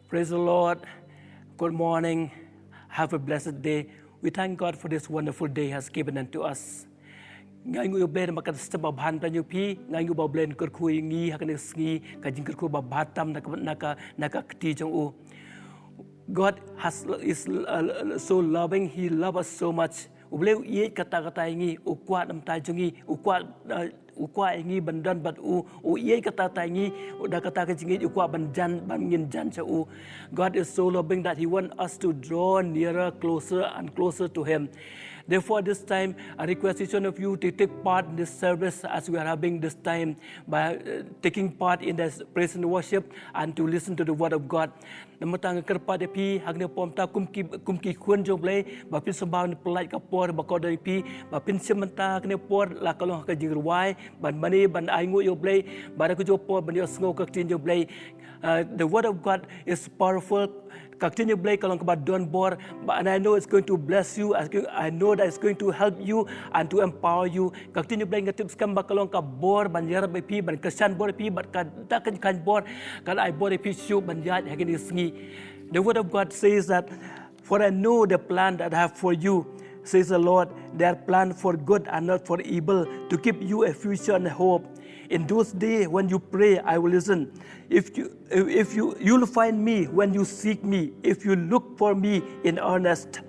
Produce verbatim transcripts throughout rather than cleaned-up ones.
Praise the Lord. Good morning. Have a blessed day. We thank God for this wonderful day He has given unto us. Nga ainguh ïa U Blei namar ka step ba bha namar ïa phi, nga ainguh ba U Blei un kyrkhu ïa ngi ha kane ka sngi, ka jingkyrkhu ba bha tam na ka, na ka, na ka kti jong u. God has, is, uh, so loving, He love us so much. U Blei u ïeit katta katta ïa ngi, u kwah na ka bynta jong ngi, u kwah, uh, u kwah ïa ngi ban don bad u, u ïeit katta katta ïa ngi, da kata ka jingïeit u kwah ban jan, ban ngin jan sha u. God is so loving that He want us to draw nearer, closer and closer to Him. Therefore, this time, I request each one of you to take part in this service as we are having this time by, uh, taking part in this praise and worship and to listen to the word of God. Namar kata nga kyrpad ïa phi, ha kane ka por mynta kum ki, kum ki khun jong U Blei, ba phin sngewbha ban pyllait ka por ba kordor ïa phi, ba phin shim mynta ha kane ka por la ka long ha ka jingrwai, ban mane, ban ainguh ïa U Blei, bad ha kajuh ka por ban ïohsngew ka ktien jong U Blei. Uh, the word of God is powerful. Ka ktien jong U Blei ka long kaba don bor, but, and I know it's going to bless you, I know that it's going to help you and to empower you. Ka ktien jong U Blei nga tip skhem ba ka long ka bor ban ïarap ïa phi, ban kyrshan bor ïa phi, bad ka, da ka jingkhlaiñ bor, kan ai bor ïa phi shuh ban ïaid ha kine ki sngi. The word of God says that, "For I know the plan that I have for you, says the Lord, they are planned for good and not for evil, to give you a future and a hope. In those days when you pray, I will listen. If you, if you, you'll find me when you seek me, if you look for me in earnest."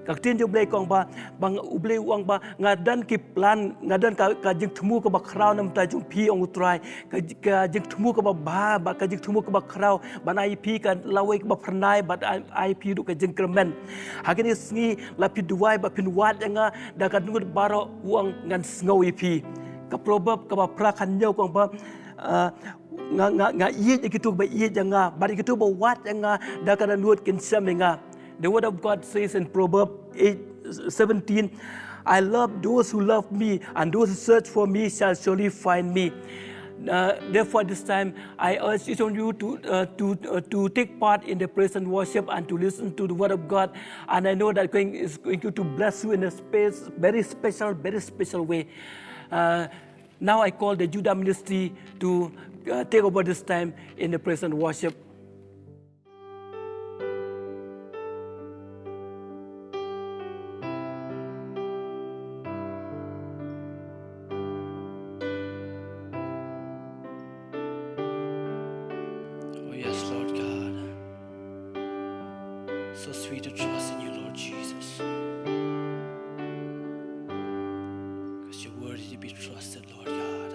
Ka ktien jong U Blei ka ong ba, ba nga, U Blei u ong ba, nga don ki plan, nga don ka, ka jingthmu kaba khraw na ka bynta jong phi, ong U Trai. Ka, ka jingthmu kaba bha, bad ka jingthmu kaba khraw, ban ai ïa phi ka lawei kaba phyrnai, bad ai, ai ïa phi ruh ka jingkyrmen. Ha kine ki sngi, la phi duwai, bad phin wad ïa nga, da ka dohnud baroh, u ong ngan sngew ïa phi. Ka Proverb kaba phra khathynñiew ka ong ba, uh, nga, nga, nga ïeit ïa kito ba ïeit ïa nga, bad ïa kito ba wad ïa nga, da ka dohnud kin shem ïa nga. The word of God says in Proverbs eight seventeen, "I love those who love me, and those who search for me shall surely find me." Uh, therefore, this time, I urge each of you to, uh, to, uh, to take part in the praise and worship and to listen to the word of God. And I know that going, is going to bless you in a space, very special, very special way. Uh, now I call the Judah Ministry to, uh, take over this time in the praise and worship. Oh, yes, Lord God. So sweet to trust in you, Lord Jesus. 'Cause you're worthy to be trusted, Lord God.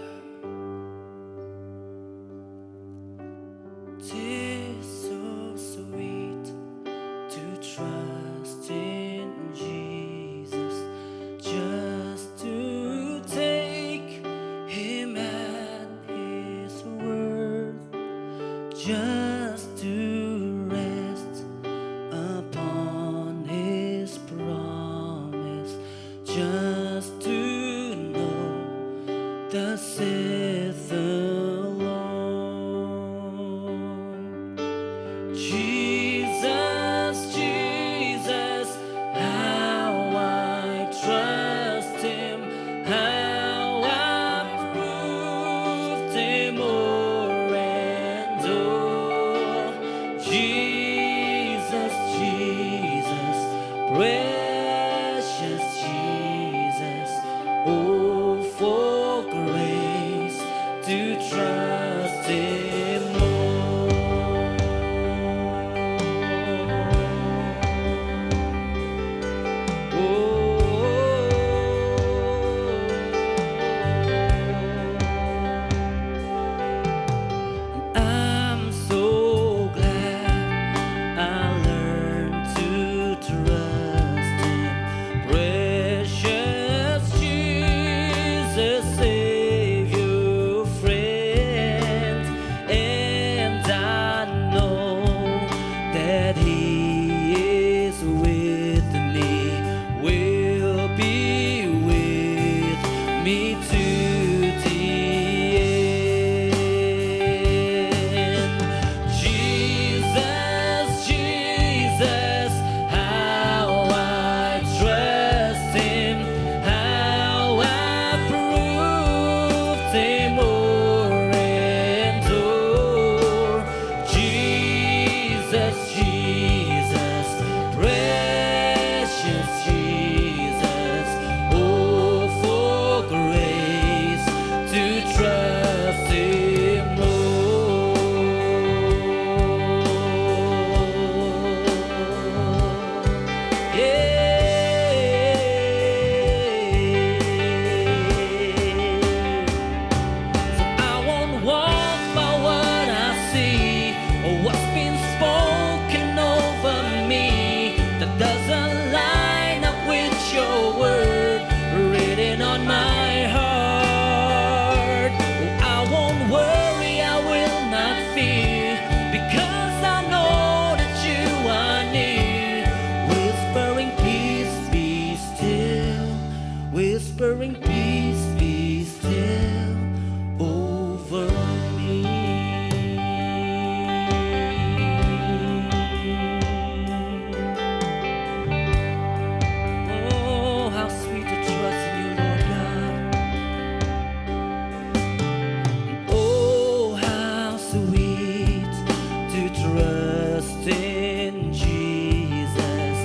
'Tis so sweet to trust in Jesus, just to take him at his word, just to rest upon his promise, just to know thus saith the Lord. Jesus, Jesus, how I trust him, how I've proved him o'er and o'er. Jesus, Jesus, precious Jesus, oh, for grace to trust him more. Oh, I'm so glad Trust in Jesus,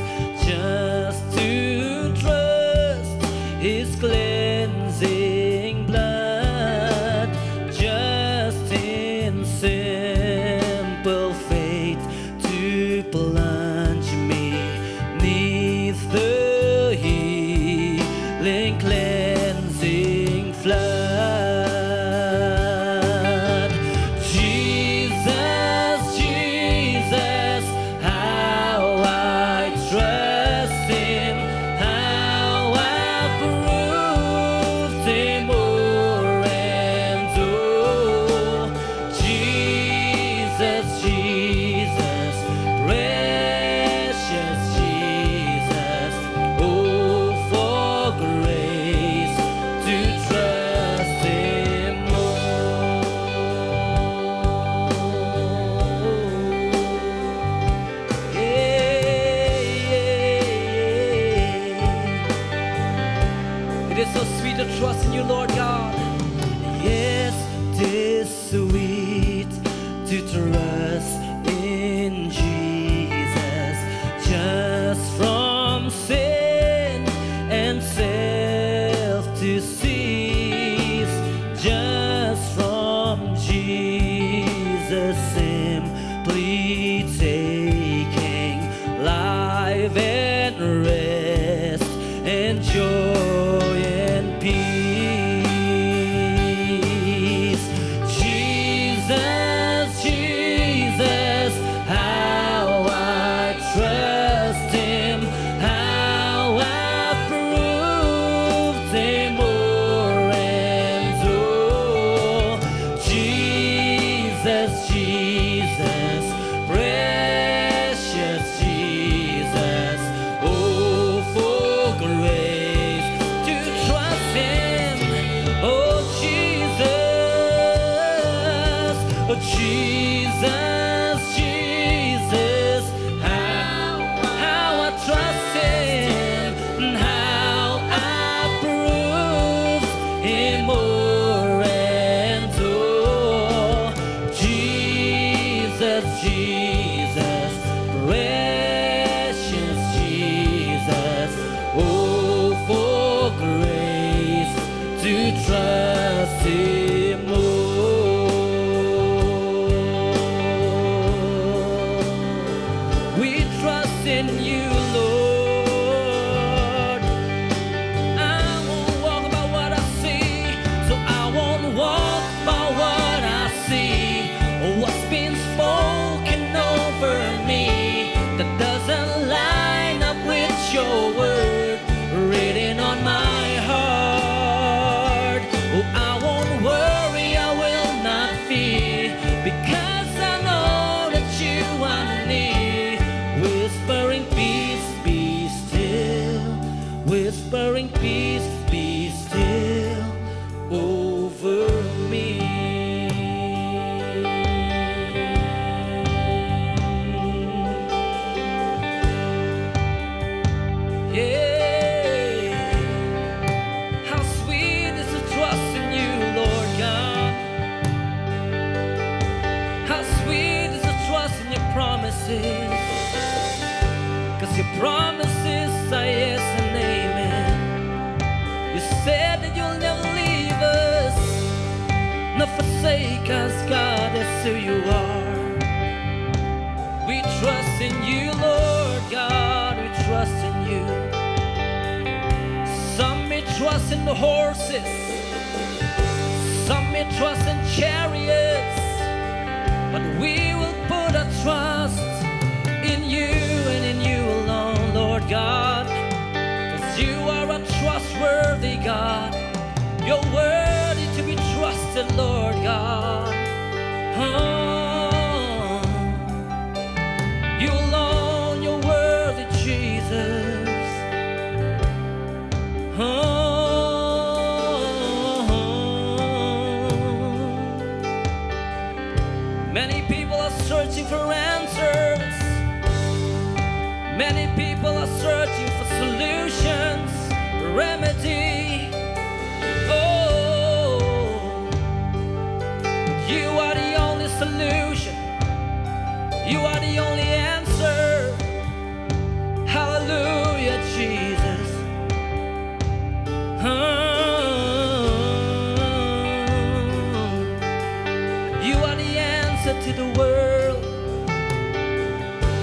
just to trust his cleansing blood, just in simple faith to plunge me 'neath the healing cleansing flood. Jesus, Jesus, how I trust him, how I proved him o'er and o'er. Jesus, Jesus, precious Jesus, oh, for grace to trust him more. Yeah, yeah, yeah. It is so sweet to trust in you, Lord God. Yes, 'tis sweet to trust in Jesus, just from sin and self to cease, just from Jesus simply taking life and rest and joy and peace. Jesus, Jesus, how I trust him, how I proved him o'er and o'er. Jesus, Jesus, precious Jesus, oh, for grace to trust him. Oh, Jesus, oh, Jesus, Jesus, how, how I trust him, and how I prove him o'er and o'er. Jesus, Jesus, precious Jesus, oh, for grace to trust him more. We trust in you, Lord. I won't walk by what I see, so I won't walk by what I see. What's been spoken over me that doesn't line up with your word written on my heart. Oh, I won't worry, I will not fear, because I know that you are near, whispering, "Peace, be still," whispering, "Peace, be still over me." Yeah. How sweet is to trust in you, Lord God. How sweet is to trust in your promises. 'Cause your promises are yes and amen. You said that you'll never leave us nor forsake us, God, that's who you are. We trust in you, Lord God, we trust in you. Some may trust in the horses, some may trust in chariots, but we will put our trust in you and in you alone, Lord God. 'Cause you are a trustworthy God. You're worthy to be trusted, Lord God. Oh, you alone, you're worthy, Jesus. Oh, many people are searching for answers. Many people are searching for solutions, remedy. Oh, you are the only solution. You You are the only answer. Hallelujah, Jesus. Hmm. You are the answer to the world.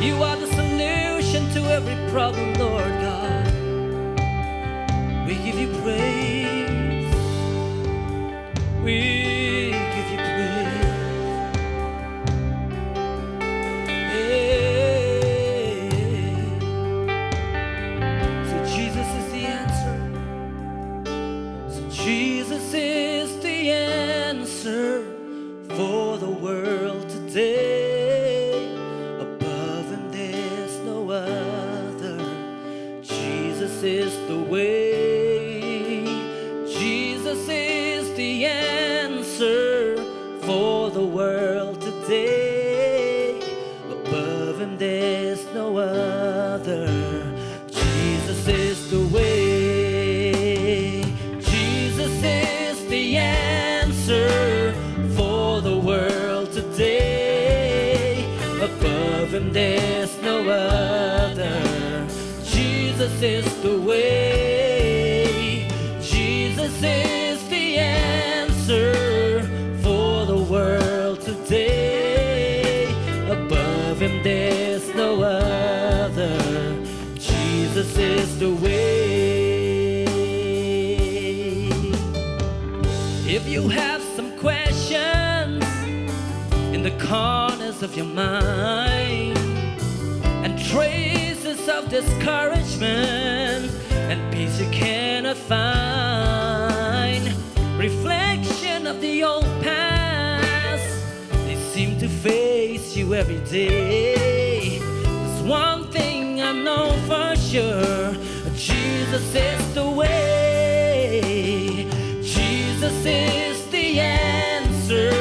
You are the solution to every problem, Lord God. We give you praise. We give you praise. Hey. So Jesus is the answer. So Jesus is the answer for the world today. Above him, there's no other. Jesus is the way. Jesus is the answer for the world today. Above him, there's no other. Jesus is the way. Jesus is the answer for the world today. Above him, there's no other. Jesus is the way. Jesus is the answer for the world today. Above him, there's no other. Jesus is the way. If you have some questions in the corners of your mind and traces of discouragement and peace you cannot find, reflection of the old past, they seem to face you every day. There's one thing I know for sure. Jesus is the way. Jesus is the answer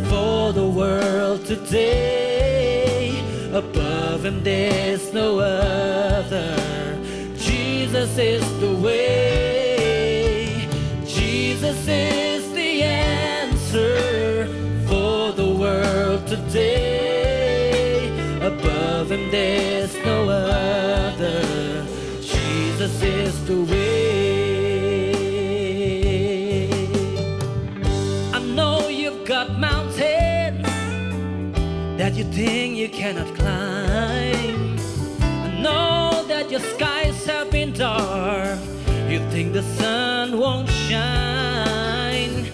for the world today. Above him, there's no other. Jesus is the way. Jesus is the answer for the world today. Above him, there's no other. Jesus is the way. I know you've got mountains that you think you cannot climb. I know that your skies have been dark. You think the sun won't shine.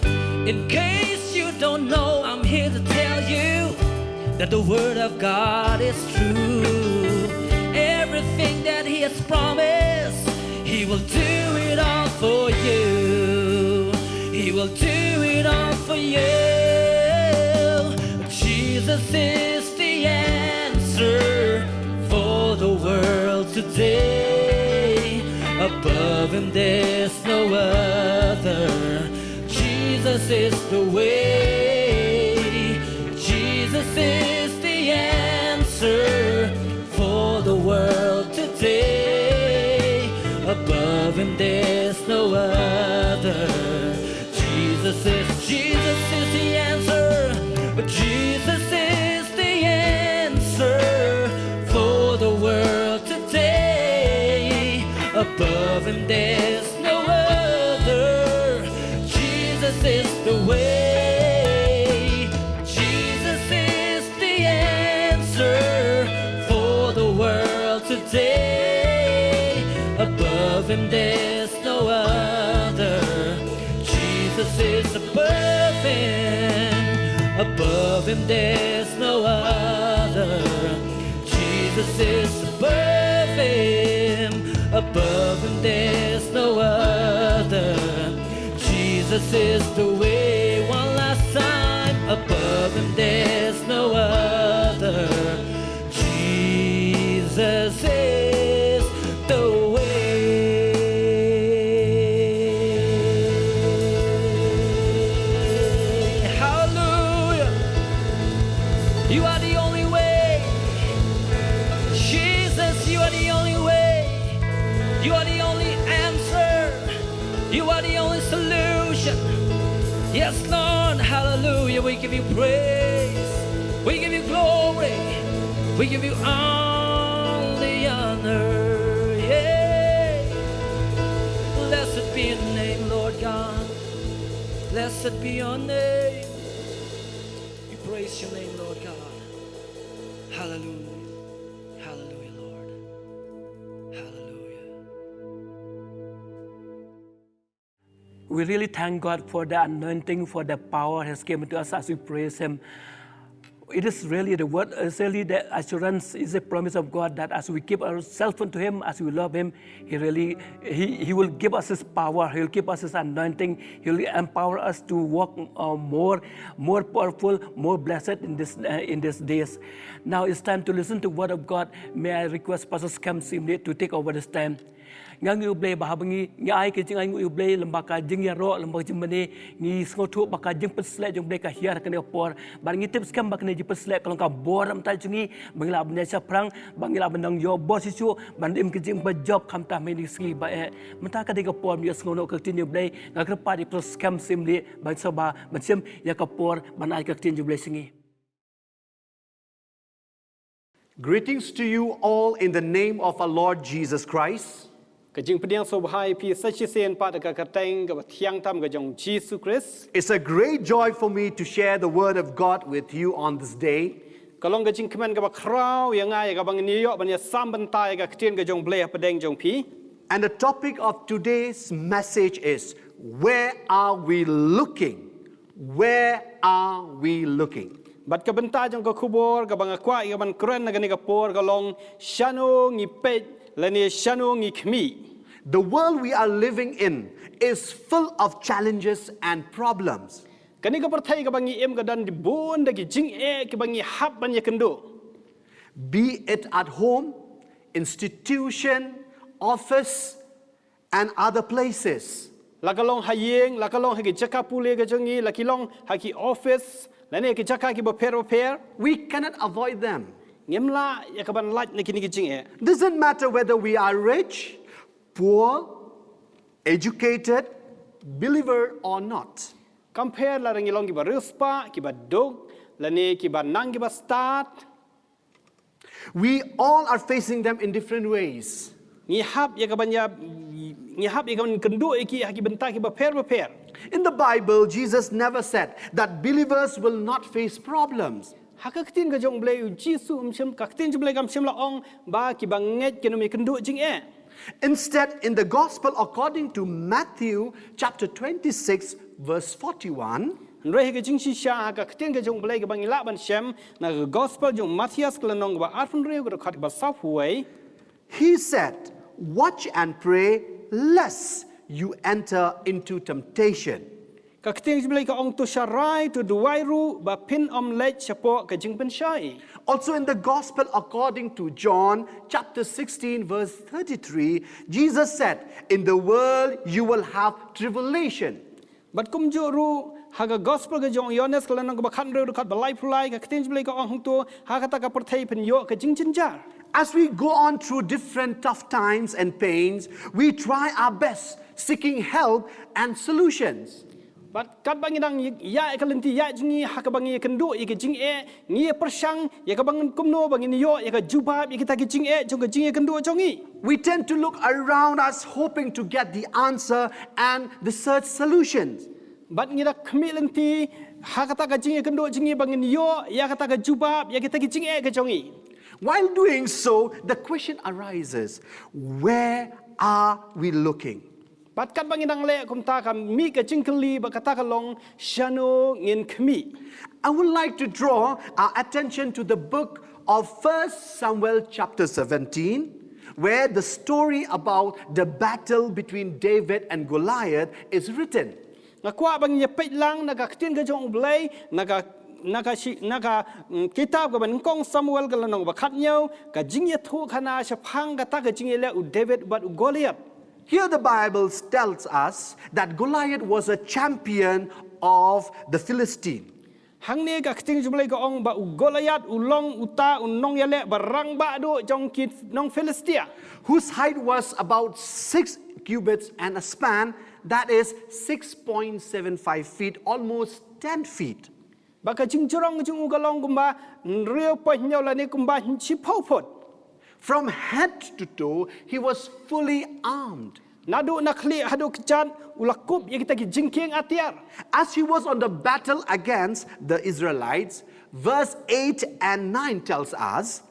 In case you don't know, I'm here to tell you that the word of God is true. Everything that he has promised, he will do it all for you. He will do it all for you. Jesus is the answer for the world today. Above him, there's no other. Jesus is the way. Jesus is the answer for the world today. Above him, there's no other. Jesus is, Jesus is the answer. Jesus is the answer for the world today. Above him, there's no other. Jesus is the way. Jesus is the answer for the world today. Above him, there's no other. Jesus is above him. Above him, there's no other. Jesus is above him. Above him, there's no other. Jesus is the way. One last time. Above him, there's no other. Jesus is the way. Hallelujah. You are the only way. Jesus, you are the only way. You are the only answer. You are the only solution. Yes, Lord. Hallelujah. We give you praise. We give you glory. We give you all the honor, yeah. Blessed be your name, Lord God. Blessed be your name. We praise your name, Lord God. Hallelujah. Hallelujah, Lord. Hallelujah. We really thank God for the anointing, for the power He has given to us as we praise Him. It is really the word, it's really the assurance, is a promise of God that as we give ourselves unto Him, as we love Him, He really, He, He will give us His power, He will give us His anointing, He will empower us to walk uh, more, more powerful, more blessed in this uh, in these days. Now it's time to listen to word of God. May I request Pastor Skhem Simli to take over this time. Nga ngi u Blei ba haba ngi ngi ai ka jingai ngi u Blei lem bad ka jingïaroh lem bad ka jingmane ngi sngewthuh ba ka jingpynsleh jong u Blei ka hiar kane ka por. Bad ngi tip skhem ba kane jingpynsleh ka long ka bor mynta jong ngi ba ngi lah ban ïa shaphrang ba ngi lah ban nang ïoh bor shisha ban im ka jingpynjop khamtam ha kine ki sngi ba eh. Mynta ka dei ka por ngi ïa sngew noh ka ktien jong u Blei nga kyrpad ïa Pastor Skhem Simli ban sa ba ban shim ïa ka por ban ai ka ktien jong u Blei sha ngi. Greetings to you all in the name of our Lord Jesus Christ. Ka jingpdiang sngewbha ïa phi sa shisien pat da ka kyrteng kaba thiang tam ka jong Jisu Khrist. It's a great joy for me to share the word of God with you on this day. Ka long ka jingkmen kaba khraw ïa nga ïa kaba ngi ïoh ban ïa sam bynta ïa ka ktien ka jong u Blei hapdeng jong phi. And the topic of today's message is, where are we looking? Where are we looking? Bad ka bynta jong ka khubor kaba nga kwah ïa ka ban kren na kane ka por ka long shano ngi peit lane shano ngi khmih. The world we are living in is full of challenges and problems. Kane ka pyrthei kaba ngi im ka don bun da ki jingeh kiba ngi hap ban ïa kynduh. Be it at home, institution, office, and other places. La ka long ha ïing, la ka long ha ki jaka pule ka jong ngi, la ki long ha ki office, lane ki jaka kiba pher ba pher. We cannot avoid them. Ngim lah ïa ka ban lait na kine ki jingeh. Doesn't matter whether we are rich, poor, educated, believer or not. Kam pher la ngi long kiba riewspah, kiba duk, lane kiba nang kiba stad. We all are facing them in different ways. Ngi hap ïa ka ban ïa ngi hap ïa ka ban kynduh ïa ki ha ki bynta kiba pher ba pher. In the Bible, Jesus never said that believers will not face problems. Ha ka ktien ka jong u Blei u Jisu um shym ka ktien jong u Blei kam shym la ong ba kiba ngeit kin ym ïa kynduh jingeh. Instead, in the gospel according to Matthew chapter twenty-six, verse forty-one, hynrei ha ka jingshisha ha ka ktien ka jong u Blei kaba ngi lah ban shem na ka gospel jong u Mathaios ka lynnong kaba arphew hynriew ka dkhot kaba sawphew wei. He said, watch and pray lest you enter into temptation. Ka ktien jong u Blei ka ong to sharai to duwai ruh ba phin ym leit shapoh ka jingpynshai. Also in the gospel according to John chapter sixteen verse thirty-three, Jesus said, in the world you will have tribulation. Bad kumjuh ruh ha ka gospel ka jong u Ïoannis ka lynnong kaba khathynriew dkhot ba laiphew lai ka ktien jong u Blei ka ong hangto ha kata ka pyrthei phin ïoh ka jingjynjar. As we go on through different tough times and pains, we try our best seeking help and solutions. Bad katba ngi dang ïa ka lynti ïa jong ngi ha kaba ngi ïa kynduh ïa ka jingeh ngi ïa pyrshang ïa kaba ngan kumno ba ngin ïoh ïa ka jubab ïa kita ki jingeh jong ka jingïakynduh jong ngi. We tend to look around us hoping to get the answer and the search solutions. Bad ngi da khmih lynti ha kata ka jingïakynduh jong ngi ba ngin ïoh ïa kata ka jubab ïa kita ki jingeh ka jong ngi. While doing so, the question arises, where are we looking? Bad katba ngi dang leh kumta ka mih ka jingkylli ba kata ka long shano ngin khmih. I would like to draw our attention to the book of First Samuel chapter seventeen, where the story about the battle between David and Goliath is written. Nga kwah ba ngin ïa peit lang na ka ktien ka jong u Blei na ka na ka shi na ka mm, kitab kaba nyngkong Samuel ka lynnong ba khathynñiew ka jingïathuhkhana shaphang kata ka jingïaleh u David bad u Goliath. Here the Bible tells us that Goliath was a champion of the Philistine. Hangne ka ktien jong u Blei ka ong ba u Goliath u long uta u nongïaleh ba rangbah duh jong ki nong Philistia. Whose height was about six cubits and a span, that is six point seven five feet, almost ten feet. Ba ka jingjrong jong u ka long kumba hynriew point hynñiew lane kumba shiphew phut. From head to toe, he was fully armed. Naduh na khlieh haduh kjat u la kup ïa kita ki jingkieng atiar. As he was on the battle against the Israelites, verse eight and nine tells us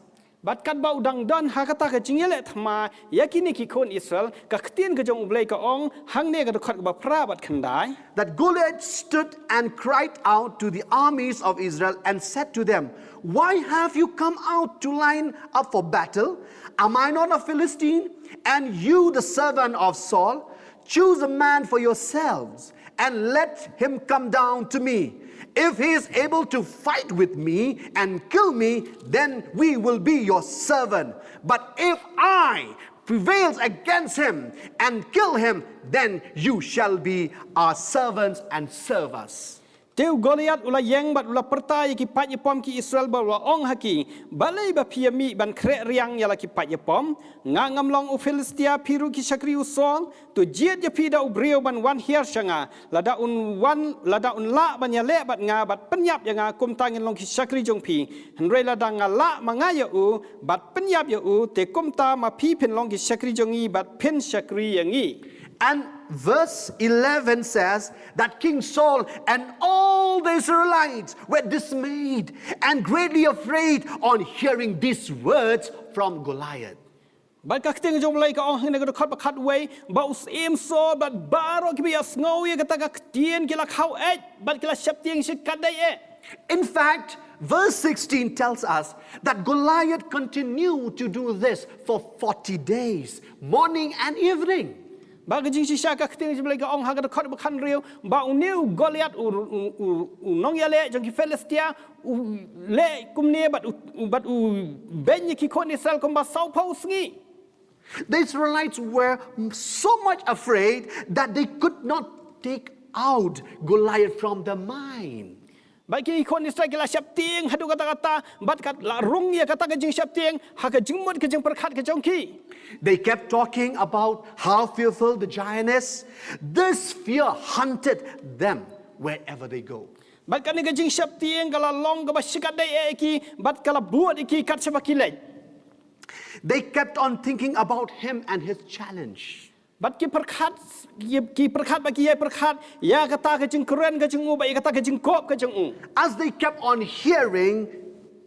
Bad katba u dang don ha kata ka jingïaleh thma ïa kine ki khun Israel, ka ktien ka jong U Blei ka ong hangne ka dkhot kaba phra bad khyndai. that Goliath stood and cried out to the armies of Israel and said to them, "Why have you come out to line up for battle? Am I not a Philistine? And you, the servant of Saul? Choose a man for yourselves and let him come down to me. If he is able to fight with me and kill me, then we will be your servant. But if I prevails against him and kill him, then you shall be our servants and serve us." Te u Goliath u la ïeng bad u la pyrta ïa ki paid ïapom ki Israel bad u la ong ha ki, balei ba phi ïa mih ban khreh riang ïa la ki paid ïapom? Nga ngam long u Philistia, phi ruh ki shakri u Saul? To jied ïa phi da u briew ban wan hiar sha nga, lada un wan, lada un lah ban ïaleh bad nga bad pynïap ïa nga, kumta ngin long ki shakri jong phi. Hynrei lada nga lah ma nga ïa u bad pynïap ïa u, te kumta ma phi phin long ki shakri jong ngi bad phin shakri ïa ngi. And verse eleven says that King Saul and all the Israelites were dismayed and greatly afraid on hearing these words from Goliath. Bad ka ktien jong U Blei ka ong hangne ka dkhot ba khatwei, ba u syiem Saul bad baroh kiba ïohsngew ïa kata ka ktien ki la khaw-eit bad ki la sheptieng shikatdei eh. In fact, verse sixteen tells us that Goliath continued to do this for forty days, morning and evening. Ba ka jingshisha ka ktien jong U Blei ka ong ha ka dkhot ba khathynriew, ba une u Goliath u, u, u, u nongïaleh jong ki Philistia u leh kumne bad u, u, bad u beiñ ïa ki khun Israel kumba sawphew sngi. The Israelites were so much afraid that they could not take out Goliath from their mind. Bad ki khun Israel ki la sheptieng haduh katta katta, bad kat la rung ïa kata ka jingsheptieng ha ka jingmut ka jingpyrkhat ka jong ki. They kept talking about how fearful the giant is. This fear hunted them wherever they go. Bad kane ka jingsheptieng ka la long kaba shikatdei eh ïa ki, bad ka la bud ïa ki kat shaba ki leit. They kept on thinking about him and his challenge. Bad ki pyrkhat, ki, ki pyrkhat bad ki ïai pyrkhat ïa kata ka jingkren ka jong u bad ïa kata ka jingkup ka jong u. As they kept on hearing,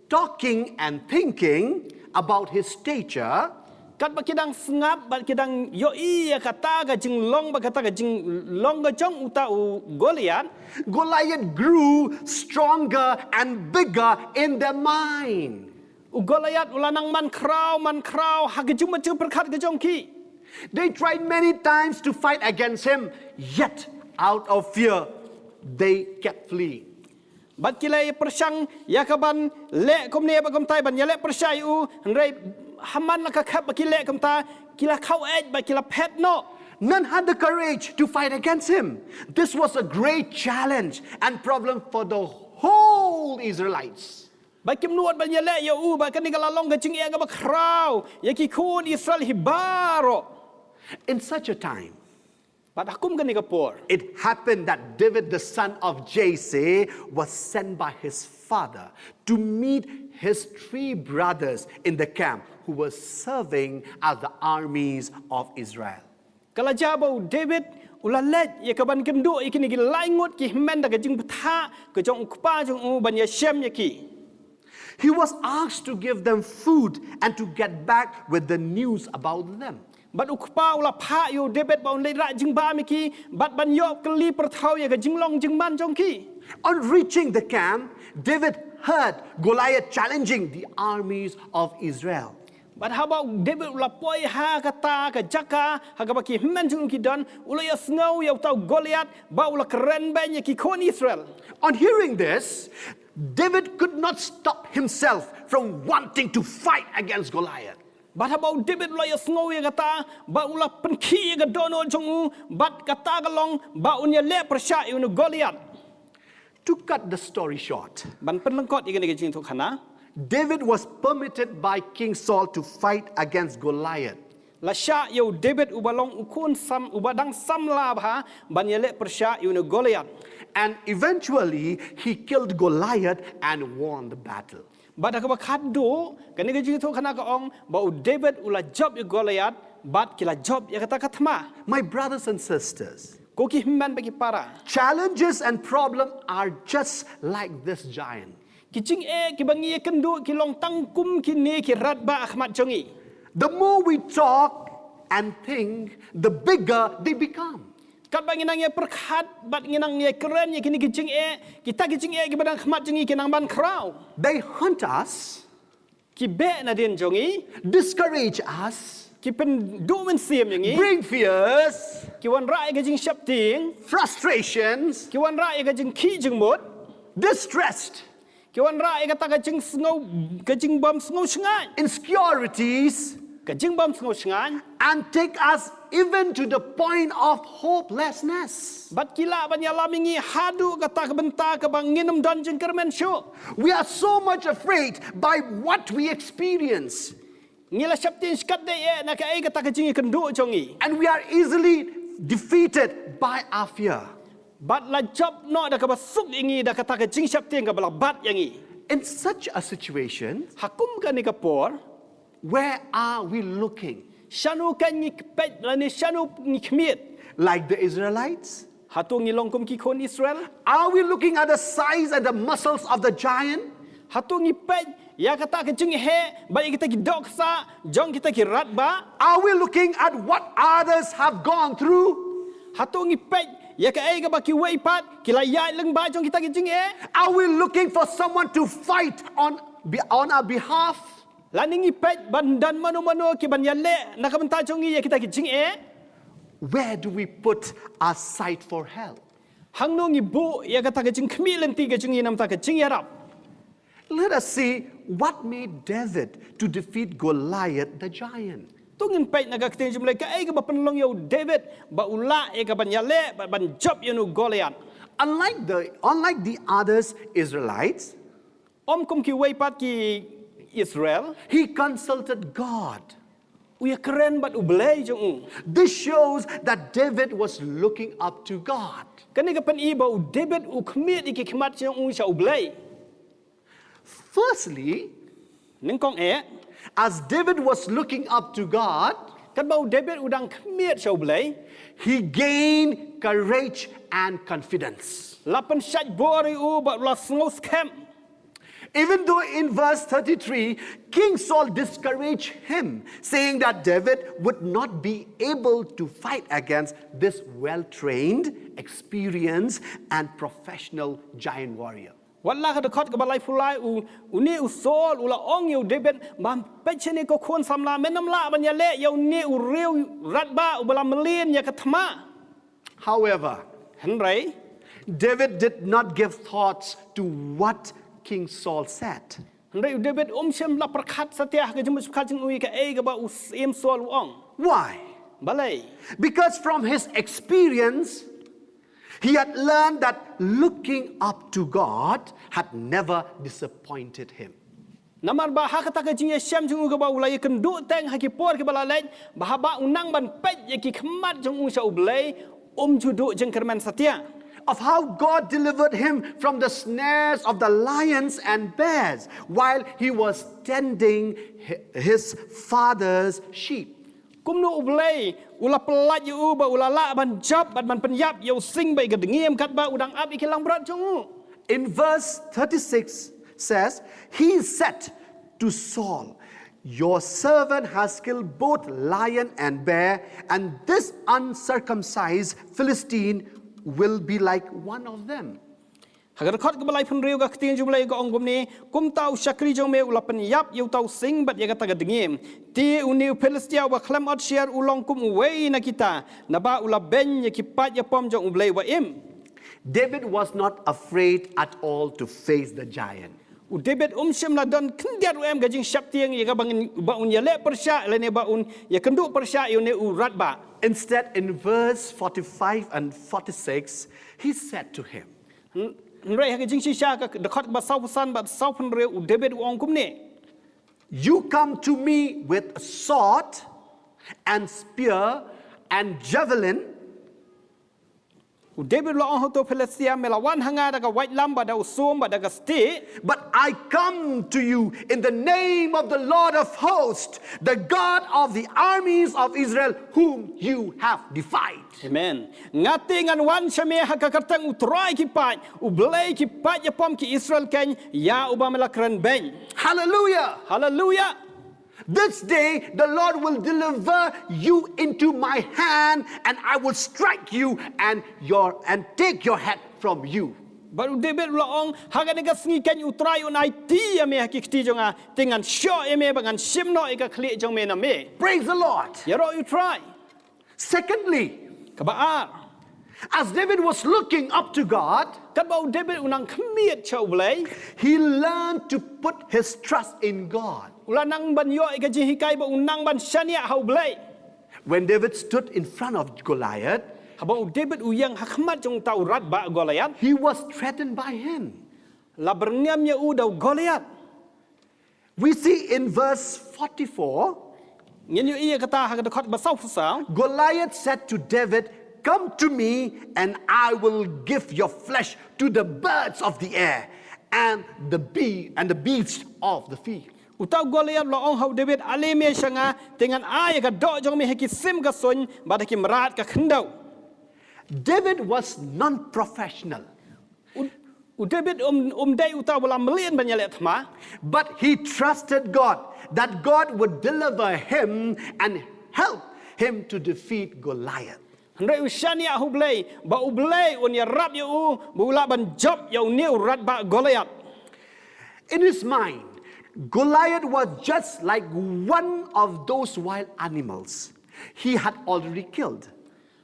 talking, and thinking about his stature, Katba ki dang sngap bad ki dang ïohi ïa kata ka jinglong bad kata ka jinglong ka jong uta u Goliath, Goliath grew stronger and bigger in their mind. U Goliath u la nang man khraw, man khraw ha ka jingmut jingpyrkhat ka jong ki. They tried many times to fight against him, yet out of fear, they kept fleeing. Bad ki la ïa pyrshang ïa ka ban leh kumne bad kumtai ban ïaleh pyrshah ïa u, hynrei ha man la ka khap ba ki leh kumta, ki la khaw-eit bad ki la phet noh. None had the courage to fight against him. This was a great challenge and problem for the whole Israelites. Bad kim nud ban ïaleh ïa u, bad kane ka la long ka jingeh kaba khraw ïa ki khun Israel hi baroh. In such a time, Bad ha kum kane ka por, it happened that David, the son of Jesse, was sent by his father to meet his three brothers in the camp who were serving as the armies of Israel. ka la jia ba u David u la leit ïa ka ban kynduh ïa kine ki lai ngut ki hynmen da ka jingbthah ka jong u kpa jong u ban ïashem ïa ki. He was asked to give them food and to get back with the news about them. Bad u kpa u la phah ïa u David ba un leit rah jingbam ïa ki, bad ban ïoh kylli pyrthaw ïa ka jinglong jingman jong ki. On reaching the camp, David heard Goliath challenging the armies of Israel. Bad haba u David u la poi ha kata ka jaka ha kaba ki hynmen jong u ki don, u la ïohsngew ïa uta u Goliath ba u la kren beiñ ïa ki khun Israel. On hearing this, David could not stop himself from wanting to fight against Goliath. Bad haba u David u la ïohsngew ïa kata, bad u la pynkhih ïa ka dohnud jong u bad kata ka long ba un ïaleh pyrshah ïa une u Goliath. To cut the story short, Ban pynlyngkot ïa kane ka jingïathuhkhana, David was permitted by King Saul to fight against Goliath. la shah ïa u David uba long u khun sam, uba dang samla bha, ban ïaleh pyrshah ïa une u Goliath. And eventually, he killed Goliath and won the battle. Bad ha kaba khatduh, kane ka jingïathuhkhana ka ong ba u David u la jop ïa Goliath bad ki la jop ïa kata ka thma. My brothers and sisters, ko ki hynmen bad ki para, challenges and problems are just like this giant. Ki jingeh kiba ngi ïakynduh ki long tang kum kine ki radbah ha khmat jong ngi. The more we talk and think, the bigger they become. Katba ngi nang ïapyrkhat bad ngi nang ïakren ïa kine ki jingeh, kita ki jingeh kiba dang ha khmat jong ngi ki nang ban khraw. They haunt us, ki beh nadien jong ngi, discourage us, ki pynduh mynsiem ïa ngi, bring fears, ki wanrah ïa ka jingsheptieng, frustrations, ki wanrah ïa ka jingkhih jingmut, distress, ki wanrah ïa kata ka jingsngew, ka jingbym sngew shngaiñ, insecurities, ka jingbym sngew shngaiñ, and take us even to the point of hopelessness. Bad ki lah ban ïalam ïa ngi haduh kata ka bynta kaba ngin ym don jingkyrmen shuh. We are so much afraid by what we experience. Ngi la sheptieng shikatdei eh na kaei kata ka jingïakynduh jong ngi. And we are easily defeated by our fear. Bad la jop noh da kaba suk ïa ngi da kata ka jingsheptieng kaba la bat ïa ngi. In such a situation, ha kum kane ka por, where are we looking? Shano kan ngi peit lane shano ngi khmied? Like the Israelites? Hato ngi long kum ki khun Israel? Are we looking at the size and the muscles of the giant? Hato ngi peit ïa kata ka jingheh bad ïa kita ki dohksa jong kita ki radbah? Are we looking at what others have gone through? Hato ngi peit ïa kaei kaba kiwei pat ki la ïaid lyngba jong kita ki jingeh? Are we looking for someone to fight on, be, on our behalf? Lane ngi peit ban don mano mano ki ban ïaleh na ka bynta jong ngi ïa kita ki jingeh? Where do we put our sight for help? Hangno ngi buh ïa kata ka jingkhmih lynti ka jong ngi namar ka jingïarap? Let us see what made David to defeat Goliath the giant. To ngin peit na ka ktien jong U Blei kaei kaba pynlong ïa u David ba u lah ïa ka ban ïaleh bad ban jop ïa u Goliath. Unlike the, unlike the others Israelites, ym kum kiwei pat ki Israel, he consulted God. U ïakren bad U Blei jong u. This shows that David was looking up to God. Kane ka pyni ba u David u khmih ïa ki khmat jong u sha U Blei. Firstly, nyngkong eh, as David was looking up to God, katba u David u dang khmih sha U Blei, he gained courage and confidence. La pynshait bor ïa u bad la sngew skhem. Even though in verse thirty-three, King Saul discouraged him, saying that David would not be able to fight against this well trained, experienced, and professional giant warrior. Wat la ka dkhot kaba laiphew lai u, une u Saul u la ong ïa u David, ba peit shane ko khun samla, men ym lah ban ïaleh ïa une u riew radbah uba la mlien ïa ka thma. However, hynrei, David did not give thoughts to what King Saul said. Hynrei u David um shym la pyrkhat satia ha ka jingmut jingpyrkhat jong u ïa kaei kaba u syiem Saul u ong. Why? Balei? Because from his experience, he had learned that looking up to God had never disappointed him. Namar ba ha kata ka jingïashem jong u kaba u la ïakynduh teng ha ki por kiba la leit, ba haba u nang ban peit ïa ki khmat jong u sha U Blei, um ju duh jingkyrmen satia. Of how God delivered him from the snares of the lions and bears while he was tending hi-, his father's sheep. Kumno U Blei u la pyllait ïa u ba u la lah ban jop bad ban pynïap ïa u sing bad ïa ka dngiem katba u dang ap ïa ki langbrot jong u. In verse thirty-six says, he said to Saul, your servant has killed both lion and bear, and this uncircumcised Philistine will be like one of them. Ha ka dkhot kaba laiphew hynriew ka ktien jong U Blei ka ong kumne, kumta u shakri jong me u la pynïap ïa uta u sing bad ïa kata ka dngiem. Te une u Philistia uba khlem ot sher u long kum uwei na kita, naba u la beiñ ïa ki paid ïapom jong U Blei uba im. David was not afraid at all to face the giant. U David um shym la don khyndiat ruh em ka jingsheptieng ïa kaba ngin, ba un ïaleh pyrshah lane ba un ïakynduh pyrshah ïa une u radbah. Instead, in verse forty-five and forty-six, he said to him, Hyn-, hynrei ha ka jingshisha ka dkhot kaba sawphew san bad sawphew hynriew u David u ong kumne. You come to me with a sword and spear and javelin, U David u la ong ha uto u Philistia, me la wan ha nga da ka waitlam bad da u sum bad da ka stieh. But I come to you in the name of the Lord of hosts, the God of the armies of Israel, whom you have defied. Amen. Nga te ngan wan sha me ha ka kyrteng U Trai ki paid, U Blei ki paid ïapom ki Israel keiñ, ïa uba me la kren beiñ. Hallelujah. Haleluia. This day the Lord will deliver you into my hand, and I will strike you and your and take your head from you. Bad u David u la ong, ha kane ka sngi keiñ U Trai un aiti ïa me ha ki kti jong nga, te ngan shoh ïa me bad ngan shim noh ïa ka khlieh jong me na me. Praise the Lord. Ïaroh ïa U Trai. Secondly, Kaba ar, as David was looking up to God, katba u David u nang khmied sha U Blei, he learned to put his trust in God. U la nang ban ïoh ïa ka jinghikai ba u nang ban shaniah ha U Blei. When David stood in front of Goliath, Haba u David u ïeng ha khmat jong uta u radbah Goliath, he was threatened by him. La byrngem ïa u da u Goliath. We see in verse forty-four, Ngin ïohi ïa kata ha ka dkhot ba saw phew saw. Goliath said to David, "Come to me, and I will give your flesh to the birds of the air and the bee and the beasts of the field." Uta u Goliath u la ong ha u David, ale me sha nga, te ngan ai ïa ka doh jong me ha ki sim ka suiñ bad ha ki mrad ka khyndew. David was non-professional. U, u David um, um dei uta u ba la mlien ban ïaleh thma. But he trusted God, that God would deliver him and help him to defeat Goliath. Hynrei u shaniah ha U Blei ba U Blei un ïarap ïa u ba u lah ban jop ïa une u radbah Goliath. In his mind, Goliath was just like one of those wild animals he had already killed.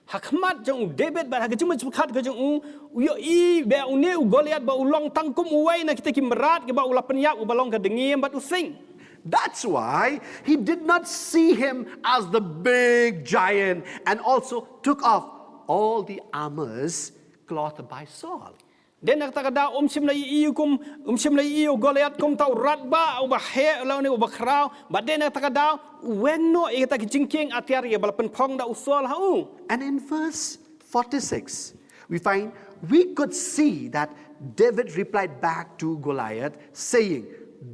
Ha khmat jong u David bad ha ka jingmut jingpyrkhat ka jong u, u ïohi ba une u Goliath ba u long tang kum uwei na kita ki mrad kiba u la pynïap, uba long ka dngiem bad u sing. That's why he did not see him as the big giant and also took off all the armors clothed by Saul. Dei na kata ka daw um shym la ïohi kum, um shym la ïohi u Goliath kum uta u radbah uba heh lane uba khraw, bad dei na kata ka daw u weng noh ïa kita ki jingkieng atiar kiba la pynphong da u Saul ha u. And in verse forty-six, we find, we could see that David replied back to Goliath, saying,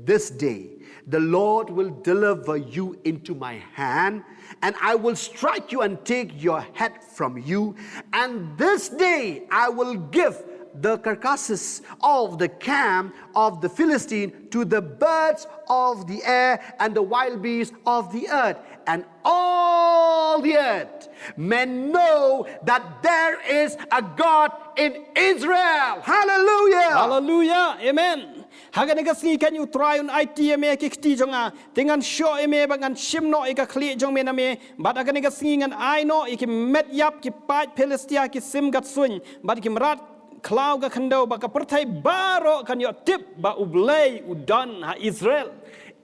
"This day the Lord will deliver you into my hand, and I will strike you and take your head from you. And this day I will give the carcasses of the camp of the Philistine to the birds of the air and the wild beasts of the earth, and all the earth may know that there is a God in Israel." Hallelujah. Haleluia. Amen. Ha kane ka sngi keiñ U Trai un aiti ïa me ha ki kti jong nga, te ngan shoh ïa me bad ngan shim noh ïa ka khlieh jong me na me, bad ha kane ka sngi ngan ai noh ïa ki met ïap ki paid Philistia ha ki sim ka suiñ bad ki mrad khlaw ka khyndew, ba ka pyrthei baroh kan ïoh tip ba U Blei u don ha Israel.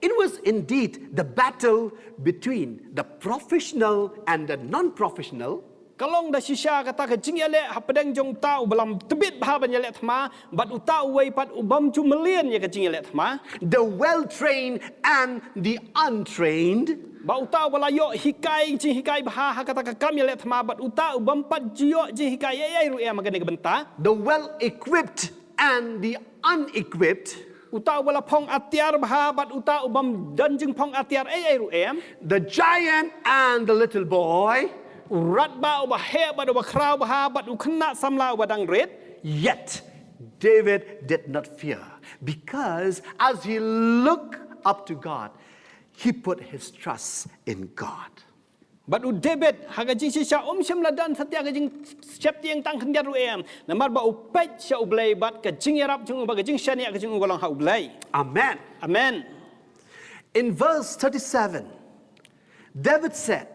It was indeed the battle between the professional and the non-professional. Ka long da shisha kata ka jingïaleh hapdeng jong uta uba la tbit bha ban ïaleh thma bad uta uwei pat u bym ju mlien ïa ka jingïaleh thma. The well-trained and the untrained. Ba uta uba la ïoh hikai, jinghikai bha ha kata ka kam ïaleh thma, bad uta u bym pat ju ïoh jinghikai ei ei ruh em ha kane ka bynta. The well-equipped and the unequipped. Uta uba la phong atiar bha bad uta u bym don jingphong atiar ei ei ruh em. The giant and the little boy. U radbah uba heh bad uba khraw bha bad u khynnah samla uba dang rit. Yet David did not fear, because as he looked up to God, he put his trust in God. Bad u David ha ka jingshisha um shym la don satia ka jingsheptieng tang khyndiat ruh em, namar ba u peit sha U Blei bad ka jingïarap jong u bad ka jingshaniah ka jong u ka long ha U Blei. Amen. Amen. In verse thirty-seven, David said,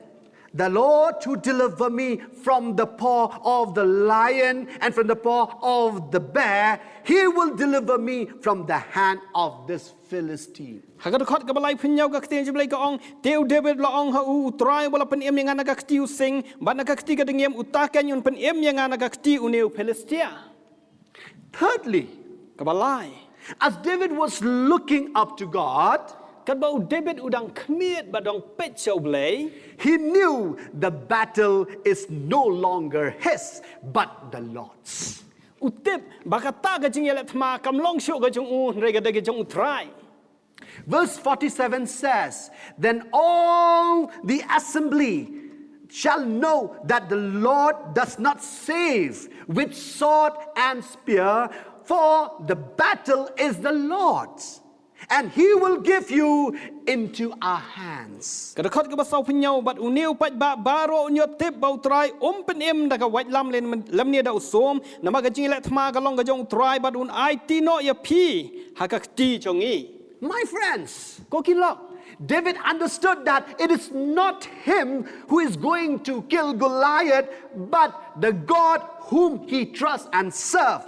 "The Lord who deliver me from the paw of the lion and from the paw of the bear, he will deliver me from the hand of this Philistine." Ha ka dkhot kaba laiphew hynñiew ka ktien jong U Blei ka ong, te u David u la ong ha u, U Trai uba la pynim ïa nga na ka kti u sing bad na ka kti ka dngiem, uta keiñ un pynim ïa nga na ka kti une u Philistia. Thirdly, Kaba lai, as David was looking up to God, Katba u David u dang khmied bad dang peit sha u Blei. He knew the battle is no longer his, but the Lord's. U tip ba kata ka jingïaleh thma kam long shuh ka jong u, hynrei ka dei ka jong u Trai. Verse forty-seven says, "Then all the assembly shall know that the Lord does not save with sword and spear, for the battle is the Lord's, and he will give you into our hands." Ka dkhot kaba saw phew hynñiew, bad une u paidbah baroh un ïoh tip ba u Trai um pynim da ka waitlam lem, lymne da u sum, namar ka jingïaleh thma ka long ka jong u Trai, bad un aiti noh ïa phi ha ka kti jong ngi. My friends, ko ki lok, David understood that it is not him who is going to kill Goliath, but the God whom he trusts and serves.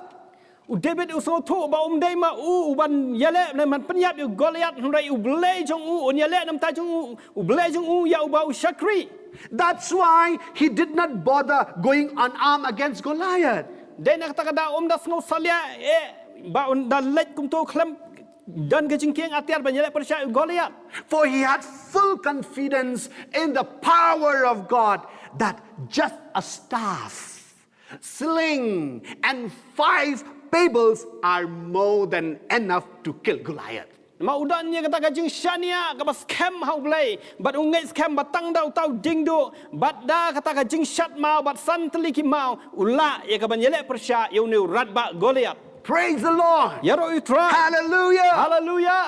U David u sngewthuh ba um dei ma u u ban ïaleh ne ban pynïap ïa u Goliath, hynrei u Blei jong u un ïaleh na bynta jong u, u Blei jong u ïa uba u shakri. That's why he did not bother going unarmed against Goliath. Dei na kata ka daw um da sngew salia eh ba un da leit kumto khlem don ka jingkieng atiar ban ïaleh pyrshah ïa u Goliath. For he had full confidence in the power of God, that just a staff, sling, and five pebbles are more than enough to kill Goliath. Namar u don ïa kata ka jingshaniah kaba skhem ha u Blei, bad u ngeit skhem ba tang da uta u diengduh bad da kata ka jingshad maw bad san tylli ki maw, u lah ïa ka ban ïaleh pyrshah ïa une u radbah Goliath. Praise the Lord. Ïaroh ïa u Trai. Hallelujah. Haleluia.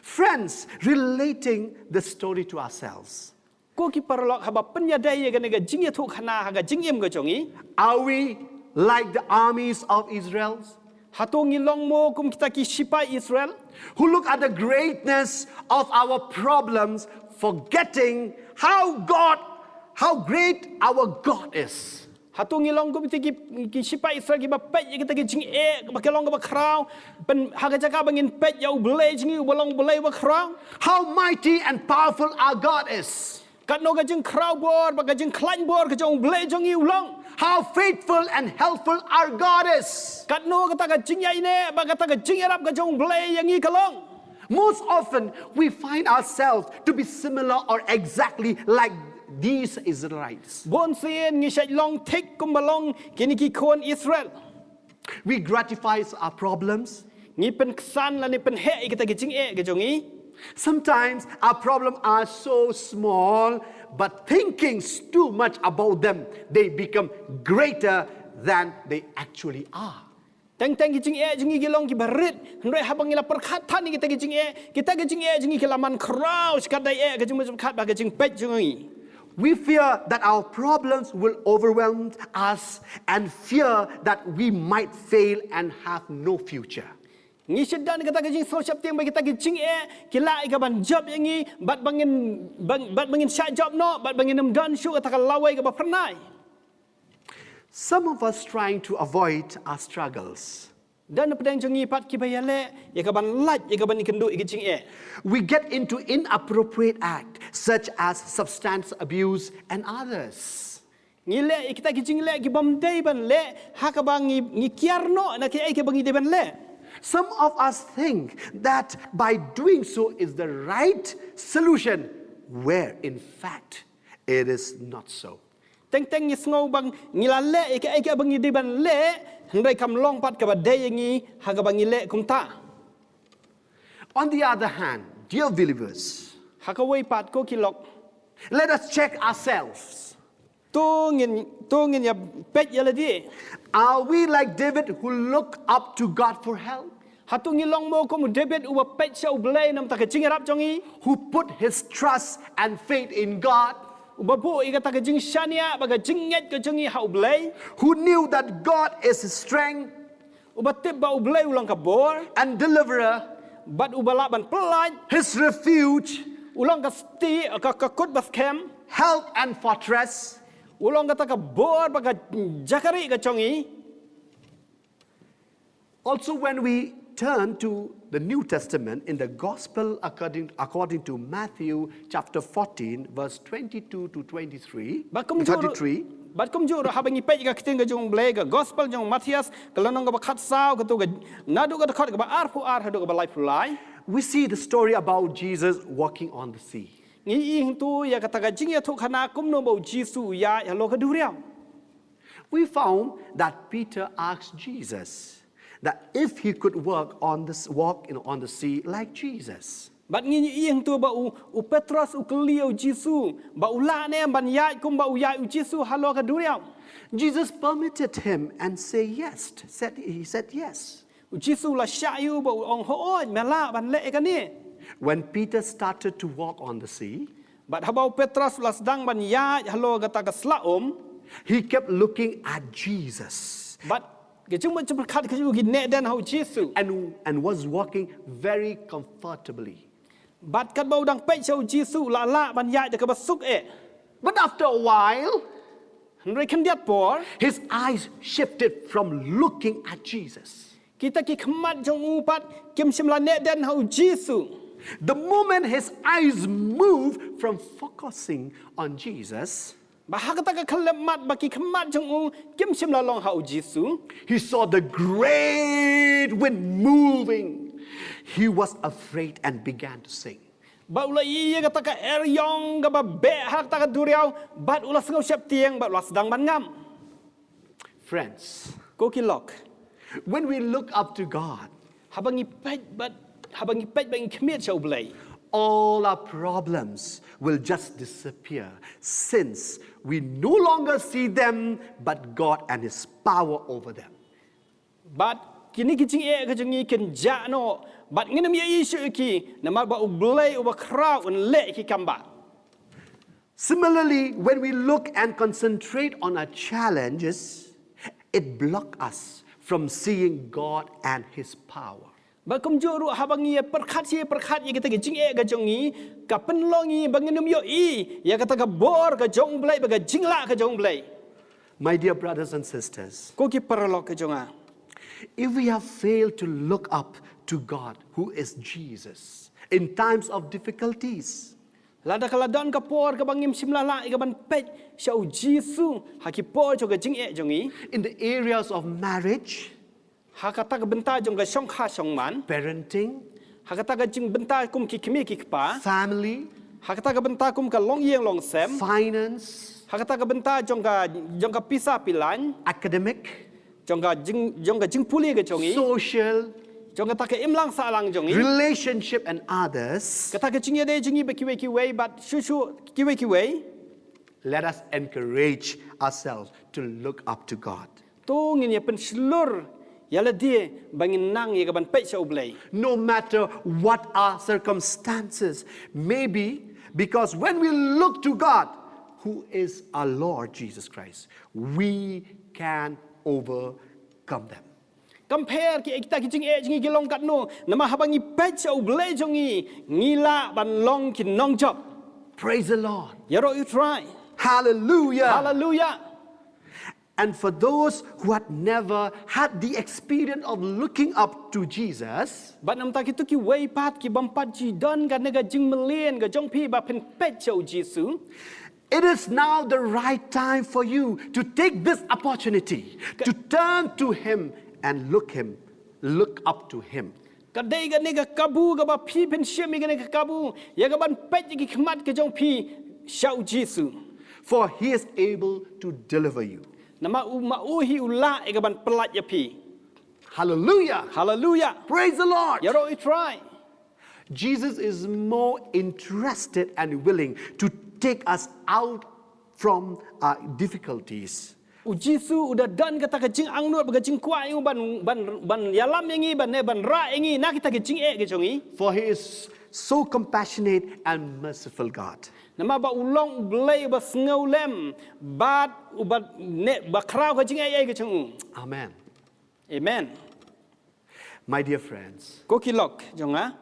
Friends, relating the story to ourselves. Ko ki paralok, haba pynïadei ïa kane ka jingïathuhkhana ha ka jingim ka jong ngi. Are we like the armies of Israel? Hato ngi long mo kum kita ki shipai Israel? Who look at the greatness of our problems, forgetting how God, how great our God is. Hato ngi long kum kita ki, ki shipai Israel kiba peit ïa kita ki jingeh ba ki long kaba khraw, pyn, ha ka jaka ba ngin peit ïa u Blei jong ngi uba long u Blei uba khraw. How mighty and powerful our God is. Katno ka jingkhraw bor bad ka jingkhlaiñ bor ka jong u Blei jong ngi u long. How faithful and helpful our God is. Katno kata ka jingïaineh bad kata ka jingïarap ka jong u Blei ïa ngi ka long. Most often, we find ourselves to be similar or exactly like these Israelites. Bun sien ngi shait long thik kumba long kine ki khun Israel. We gratify our problems. Ngi pynksan lane pynheh ïa kita ki jingeh ka jong ngi. Sometimes our problems are so small, but thinking too much about them, they become greater than they actually are. Teng teng ki jingeh jong ngi ki long kiba rit, hynrei haba ngi la pyrkhat than ïa kita ki jingeh, kita ki jingeh jong ngi ki la man khraw shikatdei eh ka jingmut jingpyrkhat bad ka jingpeit jong ngi. We fear that our problems will overwhelm us and fear that we might fail and have no future. Ngi shait don kata ka jingsngewsheptieng ba kita ki jingeh ki lah ïa ka ban jop ïa ngi bad ba ngin, bad, bad ba ngin shah jop noh bad ba ngin ym don shuh kata ka lawei kaba phyrnai. Some of us trying to avoid our struggles. Don na pdeng jong ngi pat kiba ïaleh ïa ka ban lait ïa ka ban ïakynduh ïa ki jingeh. We get into inappropriate act such as substance abuse and others. Ngi leh ïa kita ki jingleh ki bym dei ban leh ha kaba ngi, ngi kiar noh na kiei kiba ngi dei ban leh. Some of us think that by doing so is the right solution, where in fact it is not so. Teng teng ngi sngew ba ngi la leh ïa kaei kaei ba ngi dei ban leh, hynrei kam long pat kaba dei ïa ngi ha kaba ngi leh kumta. On the other hand, dear believers, ha kawei pat ko ki lok, let us check ourselves. To ngin, to ngin ïa peit ïa lade. Are we like David who look up to God for help? Hato ngi long mo kum u David uba peit sha u Blei namar ka jingïarap jong ngi? Who put his trust and faith in God? Uba buh ïa kata ka jingshaniah bad ka jingngeit ka jong ngi ha u Blei. Who knew that God is his strength? Uba tip ba u Blei u long ka bor. And deliverer. Bad uba lah ban pyllait. His refuge. U long ka sti, ka, ka kut ba skhem. Help and fortress. U long kata ka bor bad ka jaka rieh ka jong ngi. Also, when we turn to the New Testament in the Gospel according, according to Matthew chapter fourteen, verse twenty-two to twenty-three, bad kumjuh ruh, thirty-three. Bad kumjuh ruh haba ngi peit ka ktien ka jong u Blei ka Gospel jong u Mathaios, ka lynnong kaba khatsaw, kata ka, naduh ka dkhot kaba arphew ar haduh kaba laiphew lai. We see the story about Jesus walking on the sea. Ngi ïohi hangto ïa kata ka jingïathuhkhana kumno ba u Jisu u ïaid halor ka duriaw. We found that Peter asked Jesus that if he could walk on this walk in, on the sea like Jesus. Bad ngi ïohi hangto ba u, u Petros u kylli ïa u Jisu ba u lah ne em ban ïaid kumba u ïaid u Jisu halor ka duriaw. Jesus permitted him and say yes. Said, he said yes. U Jisu u la shah ïa u bad u ong, hooid, me lah ban leh ïa kane. When Peter started to walk on the sea, bad haba u Petros u la sdang ban ïaid halor kata ka sla um, he kept looking at Jesus. Bad ka jingmut jingpyrkhat ka jong u ka neh dien ha u Jisu. And, and was walking very comfortably. Bad katba u dang peit sha u Jisu u la lah ban ïaid da kaba suk eh. But after a while, hynrei khyndiat por, his eyes shifted from looking at Jesus. Kita ki khmat jong u pat kim shym la neh dien ha u Jisu. The moment his eyes moved from focusing on Jesus, ba ha kata ka khyllipmat ba ki khmat jong u kim shym la long ha u Jisu, he saw the great wind moving. He was afraid and began to sink. Ba u la ïohi ïa kata ka eriong kaba beh ha kata ka duriaw, bad u la sngew sheptieng, bad u la sdang ban ngam. Friends, ko ki lok, when we look up to God, haba ngi peit bad, haba ngi peit bad ngi khmied sha u Blei, all our problems will just disappear, since we no longer see them but God and His power over them. Bad kine ki jingeh ka jong ngi kin jah noh, bad ngin ym ïohi shuh ïa ki, namar ba u Blei uba khraw un leh ïa ki kambah. Similarly, when we look and concentrate on our challenges, it blocks us from seeing God and His power. Bad kumjuh ruh haba ngi ïa pyrkhat shi pyrkhat ïa kita ki jingeh ka jong ngi, ka pynlong ngi ba ngin ym ïohi ïa kata ka bor ka jong u Blei bad ka jinglah ka jong u Blei. My dear brothers and sisters, ko ki paralok ka jong nga, if we have failed to look up to God, who is Jesus, in times of difficulties, lada ka la don ka por kaba ngim shym la lah ïa ka ban peit sha u Jisu ha ki por jong ka jingeh jong ngi, in the areas of marriage, ha kata ka bynta jong ka shongkha shongman, parenting, ha kata ka jingbynta kum ki kmie ki kpa, family, ha kata ka bynta kum ka longïing longsem, finance, ha kata ka bynta jong ka, jong ka pisa pilan, academic, jong ka jing, jong ka jingpule ka jong ngi, social, jong kata ka imlang sahlang jong ngi, relationship and others, kata ka jingïadei jong ngi bad kiwei kiwei bad shuh shuh kiwei kiwei. Let us encourage ourselves to look up to God. To ngin ïa pynshlur ïa lade ba ngin nang ïa ka ban peit sha u Blei. No matter what our circumstances may be, because when we look to God, who is our Lord Jesus Christ, we can overcome them. Kam pher ki, kita ki jingeh jong ngi ki long katno, namar haba ngi peit sha u Blei jong ngi, ngi lah ban long ki nongjop. Praise the Lord. Ïaroh ïa u Trai. Hallelujah. Hallelujah. And for those who had never had the experience of looking up to Jesus, bad namar kito kiwei pat ki bym pat ju don kane ka jingmlien ka jong phi ba phin peit sha u Jisu, it is now the right time for you to take this opportunity to turn to Him and look Him, look up to Him. Ka dei kane ka kabu kaba phi phin shim ïa kane ka kabu ïa ka ban peit ïa ki khmat ka jong phi sha u Jisu. For He is able to deliver you. Namar u, ma u hi u lah ïa ka ban pyllait ïa phi. Hallelujah. Hallelujah. Praise the Lord. Ïaroh ïa u Trai. Jesus is more interested and willing to take us out from our difficulties. U Jisu u da don kata ka jingangnud bad ka jingkwah ïa u ban, ban, ban ïalam ïa ngi, ban, ban rah ïa ngi na kita ki jingeh ki jong ngi. For He is so compassionate and merciful God. Namar ba u long u Blei uba sngewlem bad uba neh, ba khraw ka jingaiei ka jong u. Amen. Amen. My dear friends, ko ki lok jong nga,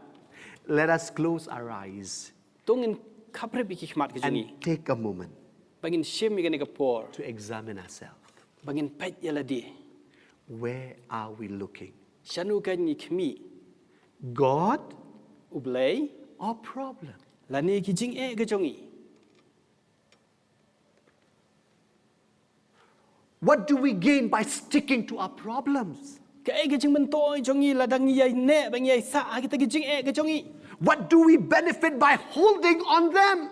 let us close our eyes, to ngin khaprip ïa ki khmat ka jong ngi, and take a moment, ba ngin shim ïa kane ka por, to examine ourselves, ba ngin peit ïa lade. Where are we looking? Shano ka ngi khmih? God, u Blei, or problem? Lane ki jingeh ka jong ngi? What do we gain by sticking to our problems? Kaei ka jingmyntoi jong ngi lada ngi ïai neh bad ngi ïai sah ha kita ki jingeh ka jong ngi? What do we benefit by holding on them?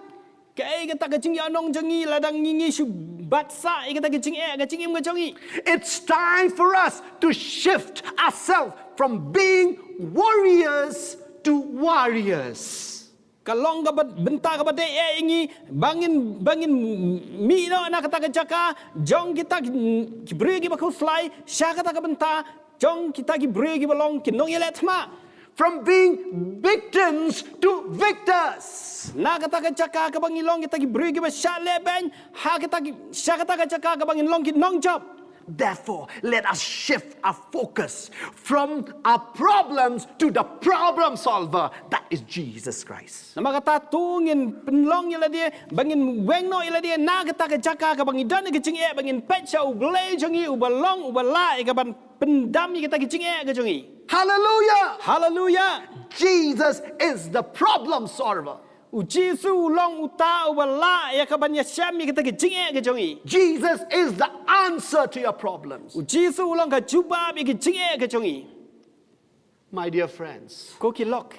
Kaei kata ka jingïainong jong ngi lada ngi ngi shu bat sah ïa kita ki jingeh ka jingim ka jong ngi? It's time for us to shift ourselves from being warriors to warriors. Ka long ka bynta kaba dei eh ïa ngi ba ngin ba ngin mih noh na kata ka jaka jong kita ki briew kiba khuslai sha kata ka bynta jong kita ki briew kiba long ki nongïaleh thma. From being victims to victors. Na kata ka jaka kaba ngi long kita ki briew kiba shah leh beiñ ha kita ki sha kata ka jaka kaba ngin long ki nongjop. Therefore, let us shift our focus from our problems to the problem solver, that is Jesus Christ. Namar kata to ngin pynlong ïa lade ba ngin weng noh ïa lade na kata ka jaka kaba ngi don ïa ka jingeh ba ngin peit sha U Blei jong ngi uba long uba lah ïa kaban pyndam ïa kita ki jingeh ka jong ngi. Hallelujah! Haleluya. Jesus is the problem solver. U Jisu u long uta uba lah ïa kaban ïashem ïa kita ki jingeh ka jong ngi. Jesus is the answer to your problems. U Jisu u long ka jubab ïa ki jingeh ka jong ngi. My dear friends, Ko ki lok.